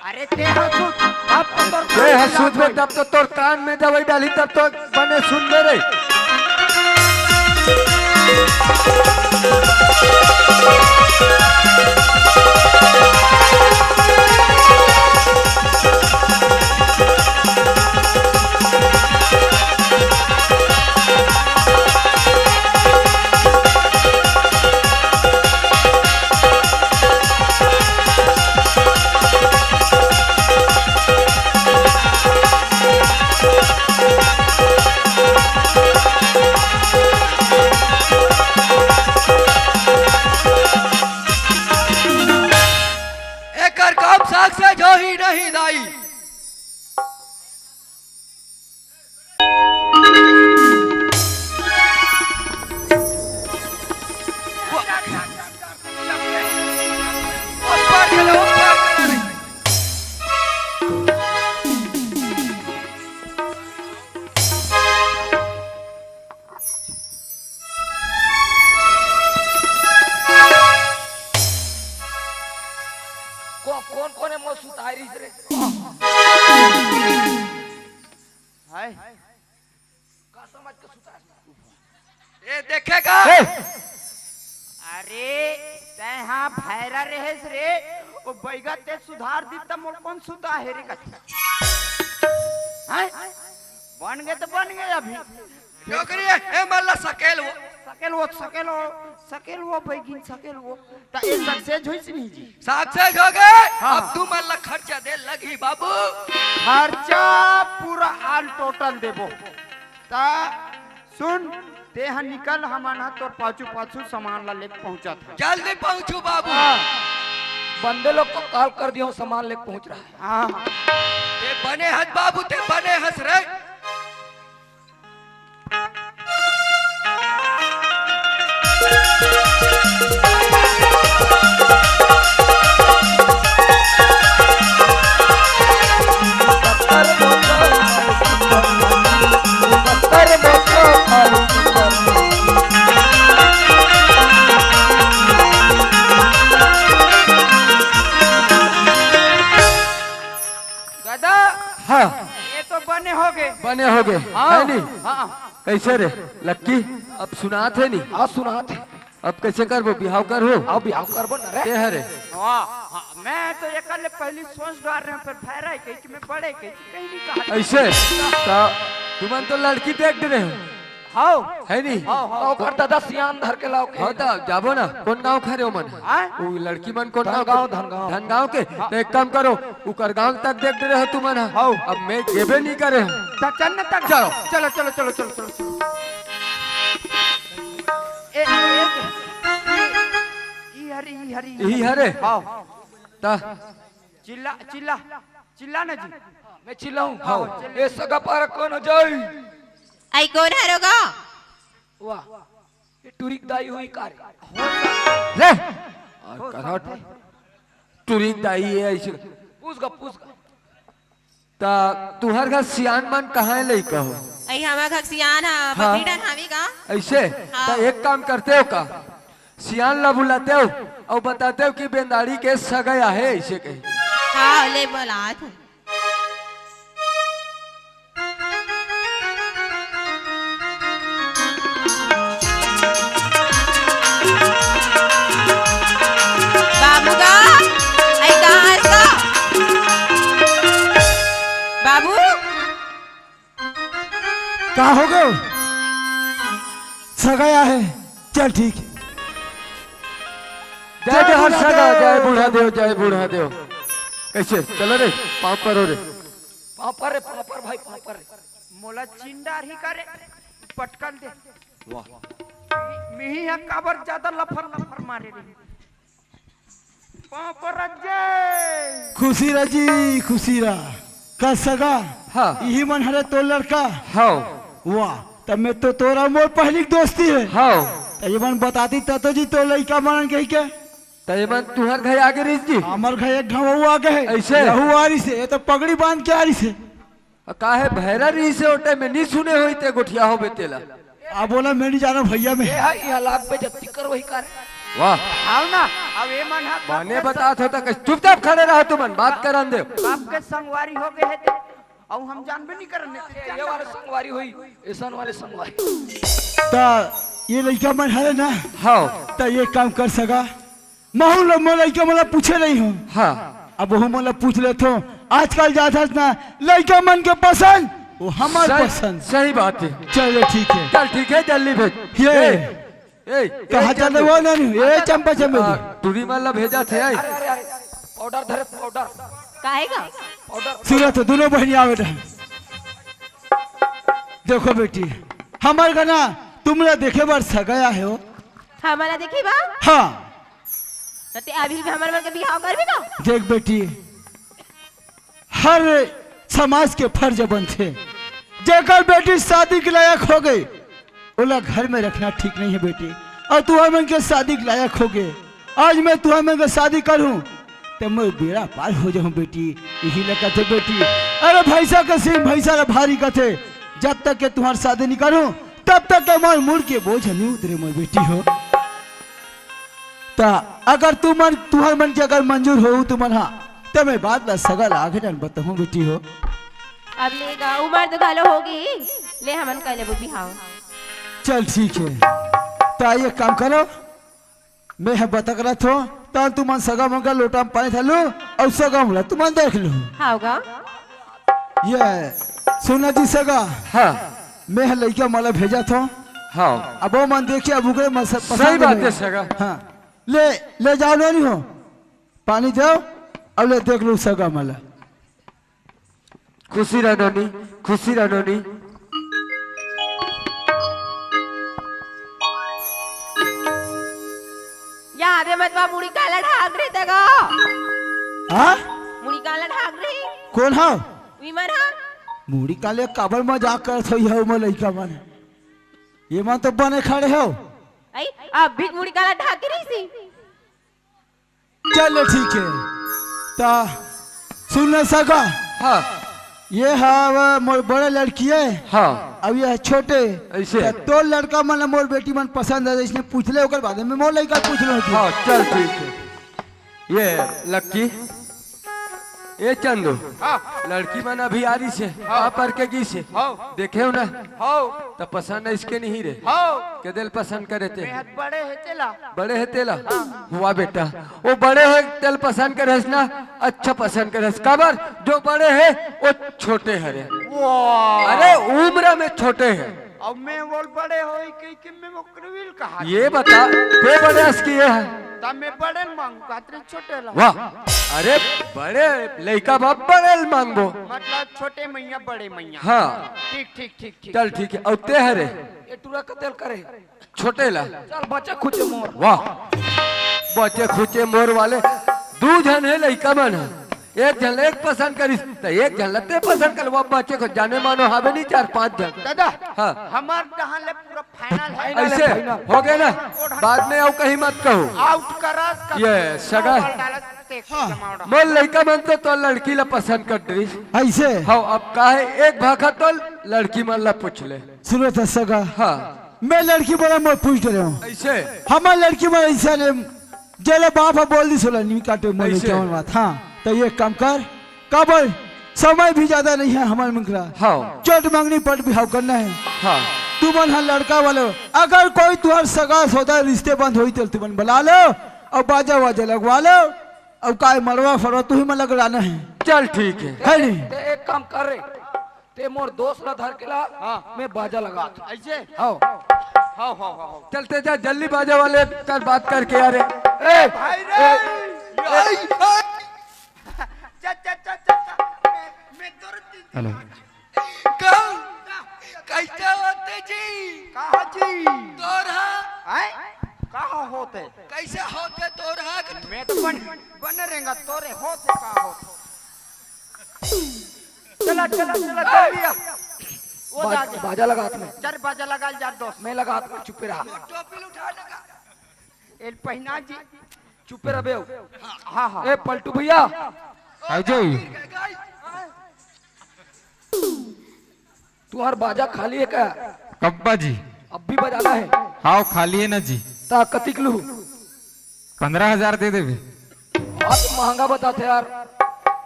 अरे तेरा सुत, अब तो तोर ते ह सुत में, तब तो तोर कान में दवाई डाली, तब तो बने सुन ले रे। एकर काम साग से जो ही नहीं दाई। को-, कौन, कौन है मोर सुतारी रे? हाय। का समझ के सुतारी? ए, देखेगा? ए! अरे, तैं हा भैरा रहेस रे, वो बैगा ते सुधार दी त मोर कौन सुता हे रे कथे? हैं? बन गे त बन गे अभी। डोकरी है, ए मल्ला सकेल वो। सकेल वो, सकेल वो, सकेल वो बैगिन, सकेल वो। त ए success होइस नहीं जी? Success हो गे। हाँ। अब तुमन ला खर्चा दे लगही बाबू। खर्चा पूरा all total देबो। त सुन, तेहा निकल, हमन ह तोर पाछू पाछू सामान ला लेके पहुंचत हन। जल्दी पहुंचू बाबू। हाँ। बंदे लोग को call कर दियो, सामान लेके पहुंच रहा है। हाँ। ते बने हस बाबू, ते बने हस रे। दादा, हाँ। ये तो बने हो गे। बने हो गे, हाँ, है नी? हाँ। कैसे रे लक्की, अब सुनात हे नी? हाँ, सुनात हे। अब कैसे करबो, बिहाव करहू? हाँ, बिहाव करबो न रे। ते हरे? हाँ, हाँ, मैं तो एकर ले पहली सोच डार रहे हूँ, पर भैरा कही कि मैं बड़े कही कि कहीं नहीं कहा। ऐसे? त तुमन तो लड़की देख रहे हो। हाव। है नी? हाव, हाव। ओकर दादा सियान धर के लाव के। हाँ, त जाबो ना। कौन गांव के हरे ओमन? हाँ? वो लड़की मन कौन गांव के? धनगांव, धनगांव। धनगांव के? हाँ। त एक काम करो, उकर गांव तक देख रहे हो तुमन, हाँ? हाव। अब मैं गेबे नहीं करे हूँ। त चल न तक। चलो। चलो, चलो, चलो, चलो, चलो, चलो। ए, ए, ए, ई हरी, ई हरी, ई हरी। हरे? हाव। त चिल्ला, चिल्ला, चिल्ला ना जी। मैं चिल्लाऊं? हाव। ए सगा पारा कौन हो जाई? आई कौन हरो गा? वाह, ये टुरी के दाई होही का रे? ले। और हो करहट। सकथे। टुरी के दाई हे ऐसे। पूछ गा, पूछ गा। त तुहर घर सियान मन कहाँ हे लइका हो? आई हमर घर सियान हा, हाँ। बकरी डर हावी गा। ऐसे? हाँ। त एक काम करते हो का? सियान ला बुलाते हो और बताते हो कि बेंदाड़ी के सगई आहे ऐसे कही। हाँ, ले बुलात हूँ। बाबू गा, आई कहाँ हस गा? बाबू? का हो गयो? सगई आहे। चल ठीक। जय जय हर सगा, जय बूढ़ा देव, जय बूढ़ा देव। कैसे? चलो रे, पाँव परो रे। पाँव पर रे, पाँव पर भाई, पाँव पर रे। मोला चिन डारही का रे, पटकल दे। वाह। मिही ह काबर ज्यादा लफर लफर मारे रे। पाँव पर रख जे। खुशी रह जी, खुशी रह। का सगा? हाँ। इही मन हरे तोर लड़का? हाँ। वाह, तब में तो तोर अउ मोर पहली के दोस्ती हे। हाँ। त ये मन बताती त तो जी तोर लइका मन कही के। त ये मन तुहर घर आगे रहिस जी? हमर घर एक घाव अउ आगे हे। अइसे? यहू आ रहिस हे, ये तो पगड़ी बांध के आ रहिस हे। अ, काहे भैरा रहिस हे ओ टाइम में, नी सुने होही ते गोठिया होबे तेला। अब ओला मैं नी जानव भैया मैं। ये हा, ये हा लाग बेइज्जती करवही का रे। वाह। हाव ना, अब ये मन हा बाने बाप के बतात होता कि चुपचाप खड़े रहो तुमन, बात करन देव। बाप के संगवारी हो गए हे ते, अउ हम जानबे नी करन हे ते। ये वाले संगवारी होही, अइसन वाले संगवारी। त ये लइका मन हरे ना? हाव। त ये काम कर सगा, महू ल-, मोर लइका मन ला पूछे नइ हों। हाँ। अब ओहू मन ला पूछ लेथों। आजकल जाथस ना, लइका मन के पसंद, वो हमर सही, पसंद। सही बात हे। चलो ठीक हे। चल ठीक हे, जल्दी भेज। ये। ए, ए, कहाँ ए, चल रहे चंदू। वो नानी? ए, चंपा चमेली। आ, टूरी मन ला भेजत हे, आई। अरे, अरे, अरे, पाउडर धरे, पाउडर। काहे का? पाउडर। सुनो तो, दूनों बहिनी आवे रहे। देखो बेटी, हमर घर ना तुमला देखे बर सगा आए हो। हमला देखे बा? हाँ। त ते अभी भी हमर मन के बिहाव करबे का? देख बेटी, हर समाज के फर्ज बनथे, जेकर बेटी शादी के लायक हो गई, ओला घर में रखना ठीक नहीं है बेटी। अउ तुहर मन के शादी के लायक हो गए, आज मैं तुहर मन के शादी करहूँ, त मैं बेड़ा पार हो जाहूँ बेटी। यही ले कथे बेटी, अरे भैंसा के सींग भैंसा ला भारी कथे, जब तक के तुहर शादी नहीं करहूँ, तब तक के मोर मुड़ के बोझ नहीं उतरे मोर बेटी हो। त अगर तुमन, तुहर मन के अगर मंजूर हो तुमन हा, त मैं बात ला सगा ला आगे डन बताहूँ बेटी हो। अब ले गा, उमर तो घलो होगे, ले हमन कर लेबो बिहाव। चल ठीक हे, त एक काम करो, मैं ह बतक रथों, त तुमन सगा मन के लोटा में पानी धर लू, अउ सगा मन ला तुमन देख लू। हाव गा। ये सुना जी सगा, हाँ। मैं ह लइका मन ला भेजत हों। हाँ। अब वो मन देखिए, अब उगरे मन से पसंद सही बात नहीं। हे सगा। हाँ, ले, ले जाव नोनी हो, पानी देव, अउ ले देख लू सगा मन ला। खुशी रह नोनी, खुशी रह नोनी। या आवे मत वा, मुड़ी काला ढाक रहे तगा। हाँ? मुड़ी काला ढाक रही। कोन हा? विमर हा। मुड़ी काले काबर मजाक करत होही हो, मोर लइका मन। ये मन तो बने खड़े हो। आई, अब भी मुड़ी काला ढाक के रही सी। चलो ठीक हे, त सुन न सगा। हाँ। ये हव मोर बड़े लड़की हे। हाँ। अब ये छोटे। अइसे। त तोर लड़का मन मोर बेटी मन पसंद हे, इसने पूछ ले, ओकर बाद में मोर लइका पूछ लो। हाँ, चल ठीक हे। ये लक्की, ए चंदू, हाँ। लड़की मन अभी आ रहिसे, हाँ। आ पर के गिसे। हाँ। देखे हो ना? हाँ। त पसंद अइसके नहीं रे। हाँ। के दिल पसंद करे ते। बेहद बड़े हे तेला। बड़े हे तेला? हाँ। हुआ बेटा, वो बड़े हे तेल पसंद करे हस ना, अच्छा पसंद करे हस। काबर? जो बड़े हे, वो छोटे हरे। वाह। अरे, उम्र में छोटे हे। अब मैं बोल बड़े होई कही कि मैं ओकरे विल कहा ये थी। बता, ते बड़े हस कि ये हे? तब मैं बड़े ल मांगू, कातरे छोटे ला। वाह, अरे बड़े लइका बाप बड़े ल मांगबो। मतलब छोटे मैया बड़े मैया। हाँ। ठीक, ठीक, ठीक, ठीक। चल ठीक हे, अउ ते हरे? ये टूरा कतेल करे। छोटे ला। चल बचे खुचे मोर। वाह, बचे खुचे मोर वाले दू झन हे लइका मन ह। एक झन ला एक पसंद करिस, त एक झन ला ते पसंद कर, वो बचे को जाने मानो हावे नहीं चार पांच झन। दादा, हाँ। हमार डहान ले पूरा फाइनल हे। अइसे? फाइनल। हो गए ना? बाद में अउ कहीं मत कहू। आउट करस, ये सगा। बॉल डालस, ते हाँ। जमावड़ा। मोर लइका मन तो तोर लड़की ला पसंद कर डरिस। अइसे? हाँ, अब का हे, एक भाखा तो लड़की मन ला पूछ ले। सुनो त सगा। हाँ। मैं लड़की मन ला मत पूछ डरे हों। अइसे? हमार लड़की मन अइसे ने जेला बाप ह बोल दिस ओला नी काटे मन अइसे। केवन बात। हाँ, त ये काम कर, काबर समय भी ज्यादा नहीं हे हमर मन करा। हाँ। चट मंगनी पट बिहाव करना हे। हाँ। तुमन ह लड़का वाले, अगर कोई तुहर सगा सौदा रिश्ते बंद होई त तुमन बला लो अउ बाजा वाजा लगवा लो अउ काय मड़वा फड़वा तुही मन लगवाना हे। चल ठीक हे। हे नहीं? ते एक काम कर रे, ते मोर दोस्त ला धर के ला, हाँ। मैं बाजा लगात हों। अइसे? हाँ। हाँ, हाँ, हाँ, हाँ। चल ते जा, जल्दी बाजा वाले कर बात करके आ रे। ए, भाई रे। ए, ए, ए। चल, चल, चल, चल, चल। मैं, मैं तोर हेलो। कौन? कैसे होते जी? कहाँ जी? तोर हा? हैं? कहाँ होते? कैसे होते तोर हा? मैं तो बन, बन रहेगा, तोरे होते कहाँ होते? चला, चला, चला, जल्दी आ। वो बाज-, जा, जा। बाजा लगा हाथ में। चल, बाजा लगा, जा दोस्त। मैं लगा हाथ में, चुपे रहा। टोपी उठा लगा। ए पहिना जी। चुपे रह बे। हाँ, हाँ। ए, पलटू भैया। आ जाओ। तुहार बाजा खाली हे का? कब्बा जी। अब भी बजाना हे? हाँ, खाली हे ना जी। ता कतिक लू? पंद्रह हजार दे देबे। बहुत महंगा बताथे यार।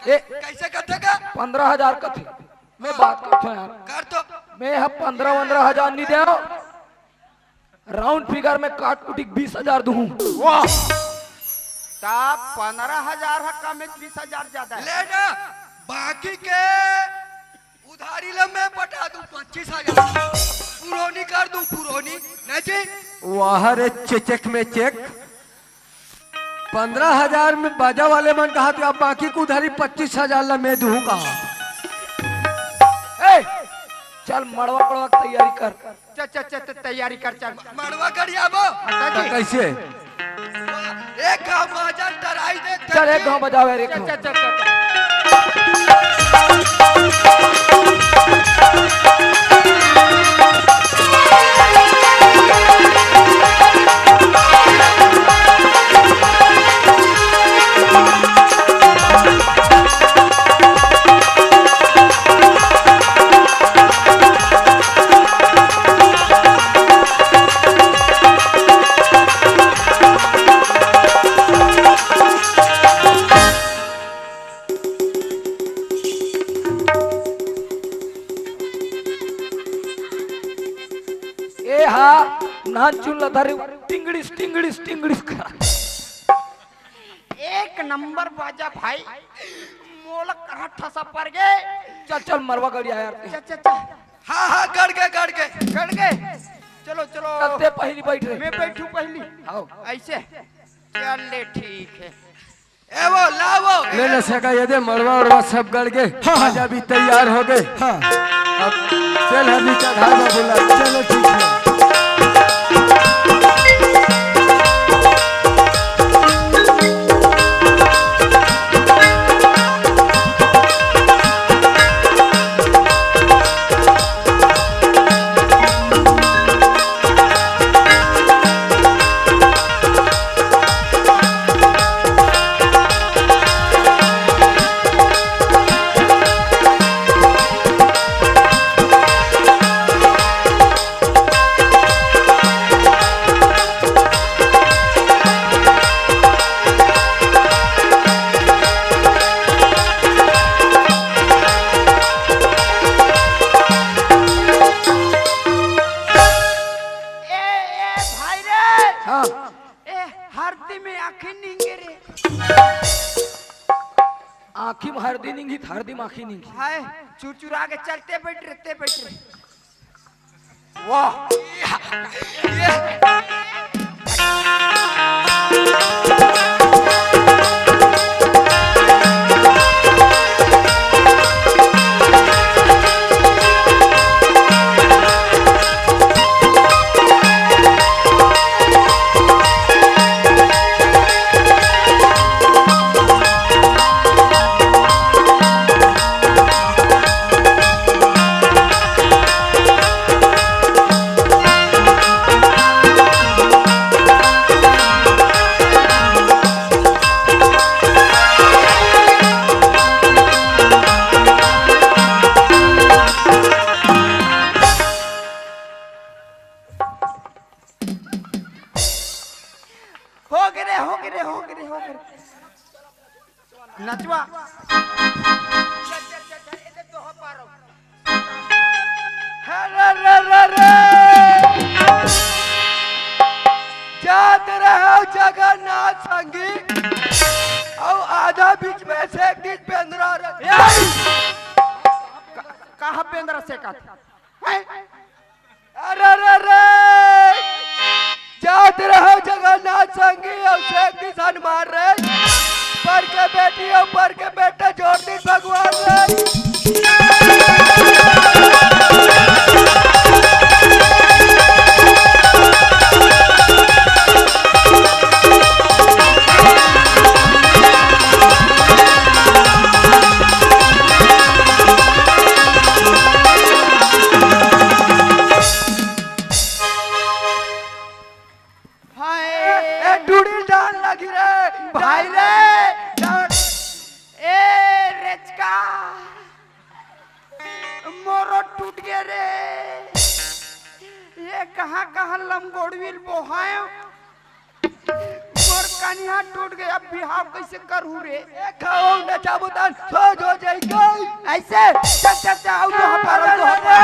ए, कैसे कथे का? पंद्रह हजार कथे। मैं बात करथों यार। कर तो। मैं ह पंद्रह वंद्रह हजार नहीं देव। राउंड फिगर में काट कुटिक बीस हजार दूँ। वाह। ता पंद्रह हजार ह कम हे, बीस हजार ज्यादा हे। ले ना, बाकी के उधारी ला मैं पटा दूँ पच्चीस हजार। पुरोनी कर दूँ, पुरोनी। नहीं जी? वाह रे, चेचक में चेक। पंद्रह हजार में बाजा वाले मन कहा, तो अब बाकी के उधारी पच्चीस हजार ला मैं दूँ कहा। ए, चल मड़वा पड़वा के तैयारी कर। चल, चल, चल, चल, तैयारी कर, चल। मड़वा गड़ियाबो। अच्छा जी। कैसे? एक घाव बाजा टराई दे, चल, एक घाव बजावे रे, एक चल, घाव। चल, चल, चल, चल। ए हा, नानचुन ला धरे, टिंगड़िस, टिंगड़िस, टिंगड़िस करा। एक नंबर बाजा भाई, मोला कहाँ ठसा पर गे। चल, चल, मड़वा गड़िया यार। चल, चल, चल। हाँ, हाँ, गड़ गे, गड़ गे। गड़ गे। चलो, चलो। चल, तैं पहली बैठ रे। मैं बैठूँ पहली। हाँ। ऐसे। चल ले, ठीक हे। ए वो, ला वो। ले, ले सगा, ये दे, मड़वा उड़वा सब गड़ गे। हाँ, हाँ। बाजा भी तैयार हो गे। हाँ। अब चल, हम भी चढ़ा बाबू ला। चलो, ठीक हे। ए, ए, भाई रे। हाँ। ए, हरदी में आँखी नींगे रे। आँखी में हरदी नींगी, हरदी में आँखी नींगी। हाय, चुरचुरा के चल, तैं बैठ रे, तैं बैठ रे। वाह। हो गे रे, हो गे रे, हो गे रे, हो गे रे। नचवा। अरे रे रे रे। जात रहे हो जगन्नाथ संगी, अउ आधा बीच में से एक दिन बेंदरा रहे। कहाँ बेंदरा से का? हैं? अरे रे रे, जात रहो जगन्नाथ संगी, अउ से एक दिन हनुमान रे, पर के बेटी अउ पर के बेटा जोर दिन भगवान रे। हाय। ए, ए, टूड़ी जान लगी रे। बोहायो, मोर कनिहा टूट गे, अब बिहाव कइसे करहूँ रे? ए, खाओ, नचाबो तहन, सोझ हो जाई गई। अइसे, चल, चल, चल, आउ तो हपार, आउ तो हपार।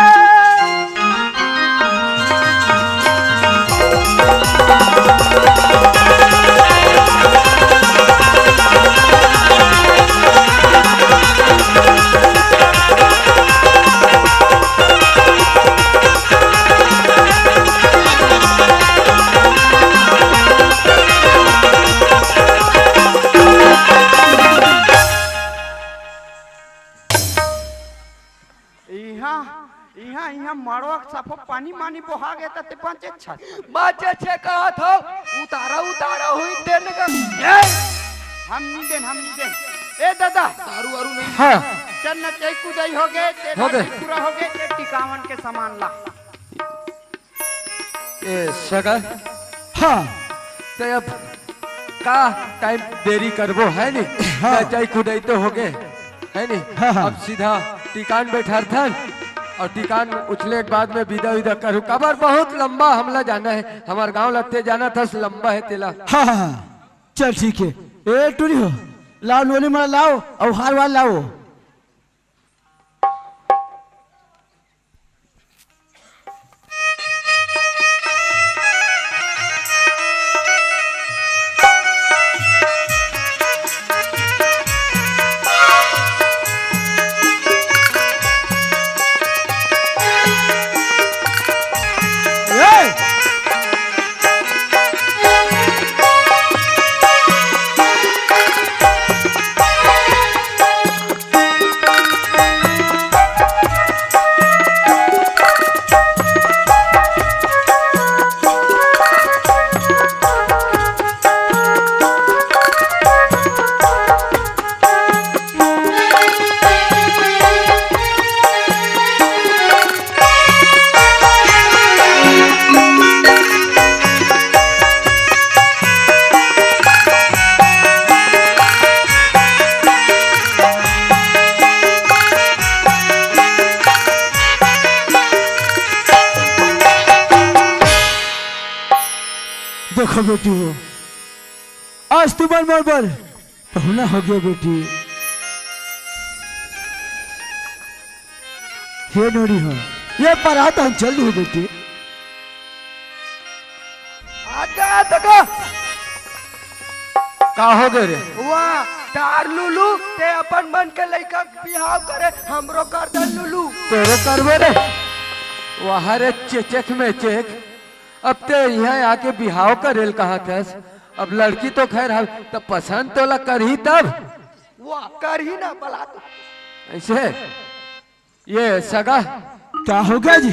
इहाँ, इहाँ, इहाँ मड़वा के सफा पानी मानी बोहा गे त ते पाँचे छत। पाँचे छे कहत हव, उतारा, उतारा हुई तेन का। ए, हम नी देन, हम नी देन। ए दादा। दारू वारू नहीं। हाँ। चल न, ते कुदाई हो गे, ते हो गे। पूरा हो गे, ते टिकावन के सामान ला। ए, सगा। हाँ। ते अब का टाइम देरी करबो, है नी? हाँ। चाय कुदाई तो हो गे, है नी? हाँ, हाँ। अब सीधा टिकान बैठारथन अउ टिकान उछले के बाद में बिदा विदा करूँ। काबर बहुत लंबा हमला जाना हे, हमर गाँव लगते जाना था, लंबा हे तेला। हाँ, हाँ, हाँ। चल ठीक हे। ए टूरी हो, लाव नोनी मन लाव अउ हार वार लाव। देखो बेटी हो, आज तुमन मोर बर पहुना हो गया बेटी। हे नोरी हो, ये परात हम चल दू बेटी। आजा, आजा। का हो गे रे? वाह, डार लुलू, ते अपन मन के लइका के बिहाव करे, हमरो कर दे लुलू। तोरो करबे रे। वाह रे चेचक में चेक। अब ते इहाँ आके बिहाव करेल कहत हस। अब लड़की तो खैर हव, त पसंद तोला करही तब। वाह, करही ना बला तो। अइसे? ये सगा। का हो गे जी?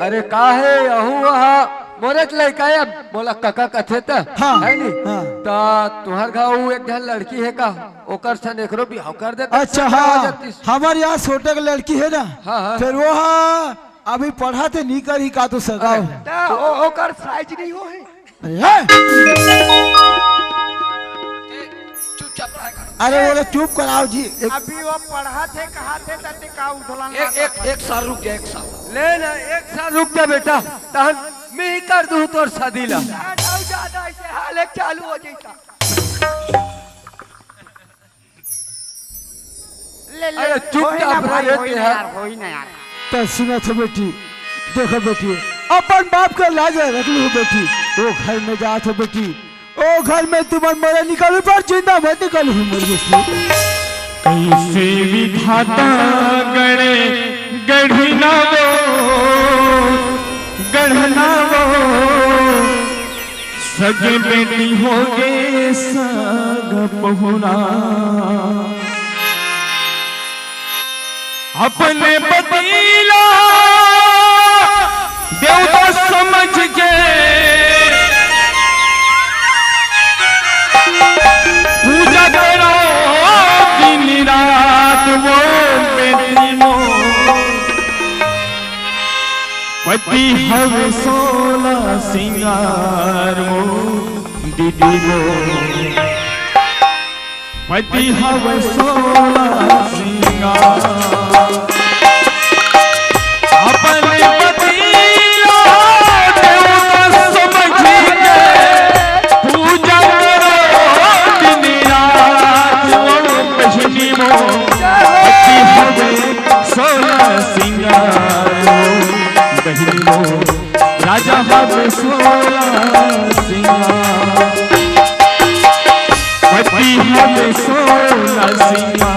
अरे का हे, अहू वहाँ मोरेच लइका हे, मोला कका कथे त, हाँ, है नी? हाँ। त तुँहर घर वो एक झन लड़की हे का, ओकर सन एकरो बिहाव कर देता। अच्छा, हाँ, हमर यहाँ छोटे के लड़की हे ना, हाँ, हाँ। फेर वो हा अभी पढ़त हे, नी करही का तो सगा हो। त ओ-, ओकर साइज नहीं हो हे। अरे, हे! चुपचाप रहा कर। अरे, ओला चुप कराव जी। एक अभी वो पढ़त हे, कहत हे, त ते का उधलन एक, लागत एक, हे। एक साल रुक जा, एक साल। ले ना, एक साल रुक जा बेटा, तहन मैं ही कर दूँ तोर शादी ला। ना, ना, ज्यादा अइसे हाल एक चालू हो जाता। ले, ले, अरे, चुप होई ना भाई, रहे होई ना यार, होई ना यार। त सुनत हो बेटी, देखो बेटी, अपन बाप के लाज रख लू बेटी। ओ घर में जात हो बेटी, ओ घर में तुमन मरे निकलू, पर जिंदा मत निकलू मर बेटी। कइसे विधाता गढ़े गढ़ना वो, गढ़ना वो। सगे बेटी होगे सग पहुना, अपने पति ला देवता समझ के पूजा करो दिन रात वो बेटी मोर। पति हवे सोला सिंगार मोर दीदी मोर। पति हवे सोला सिंगार। अपने पति ला देवता समझ हवे सोला सिंगार, पति हवे सोला सिंगार।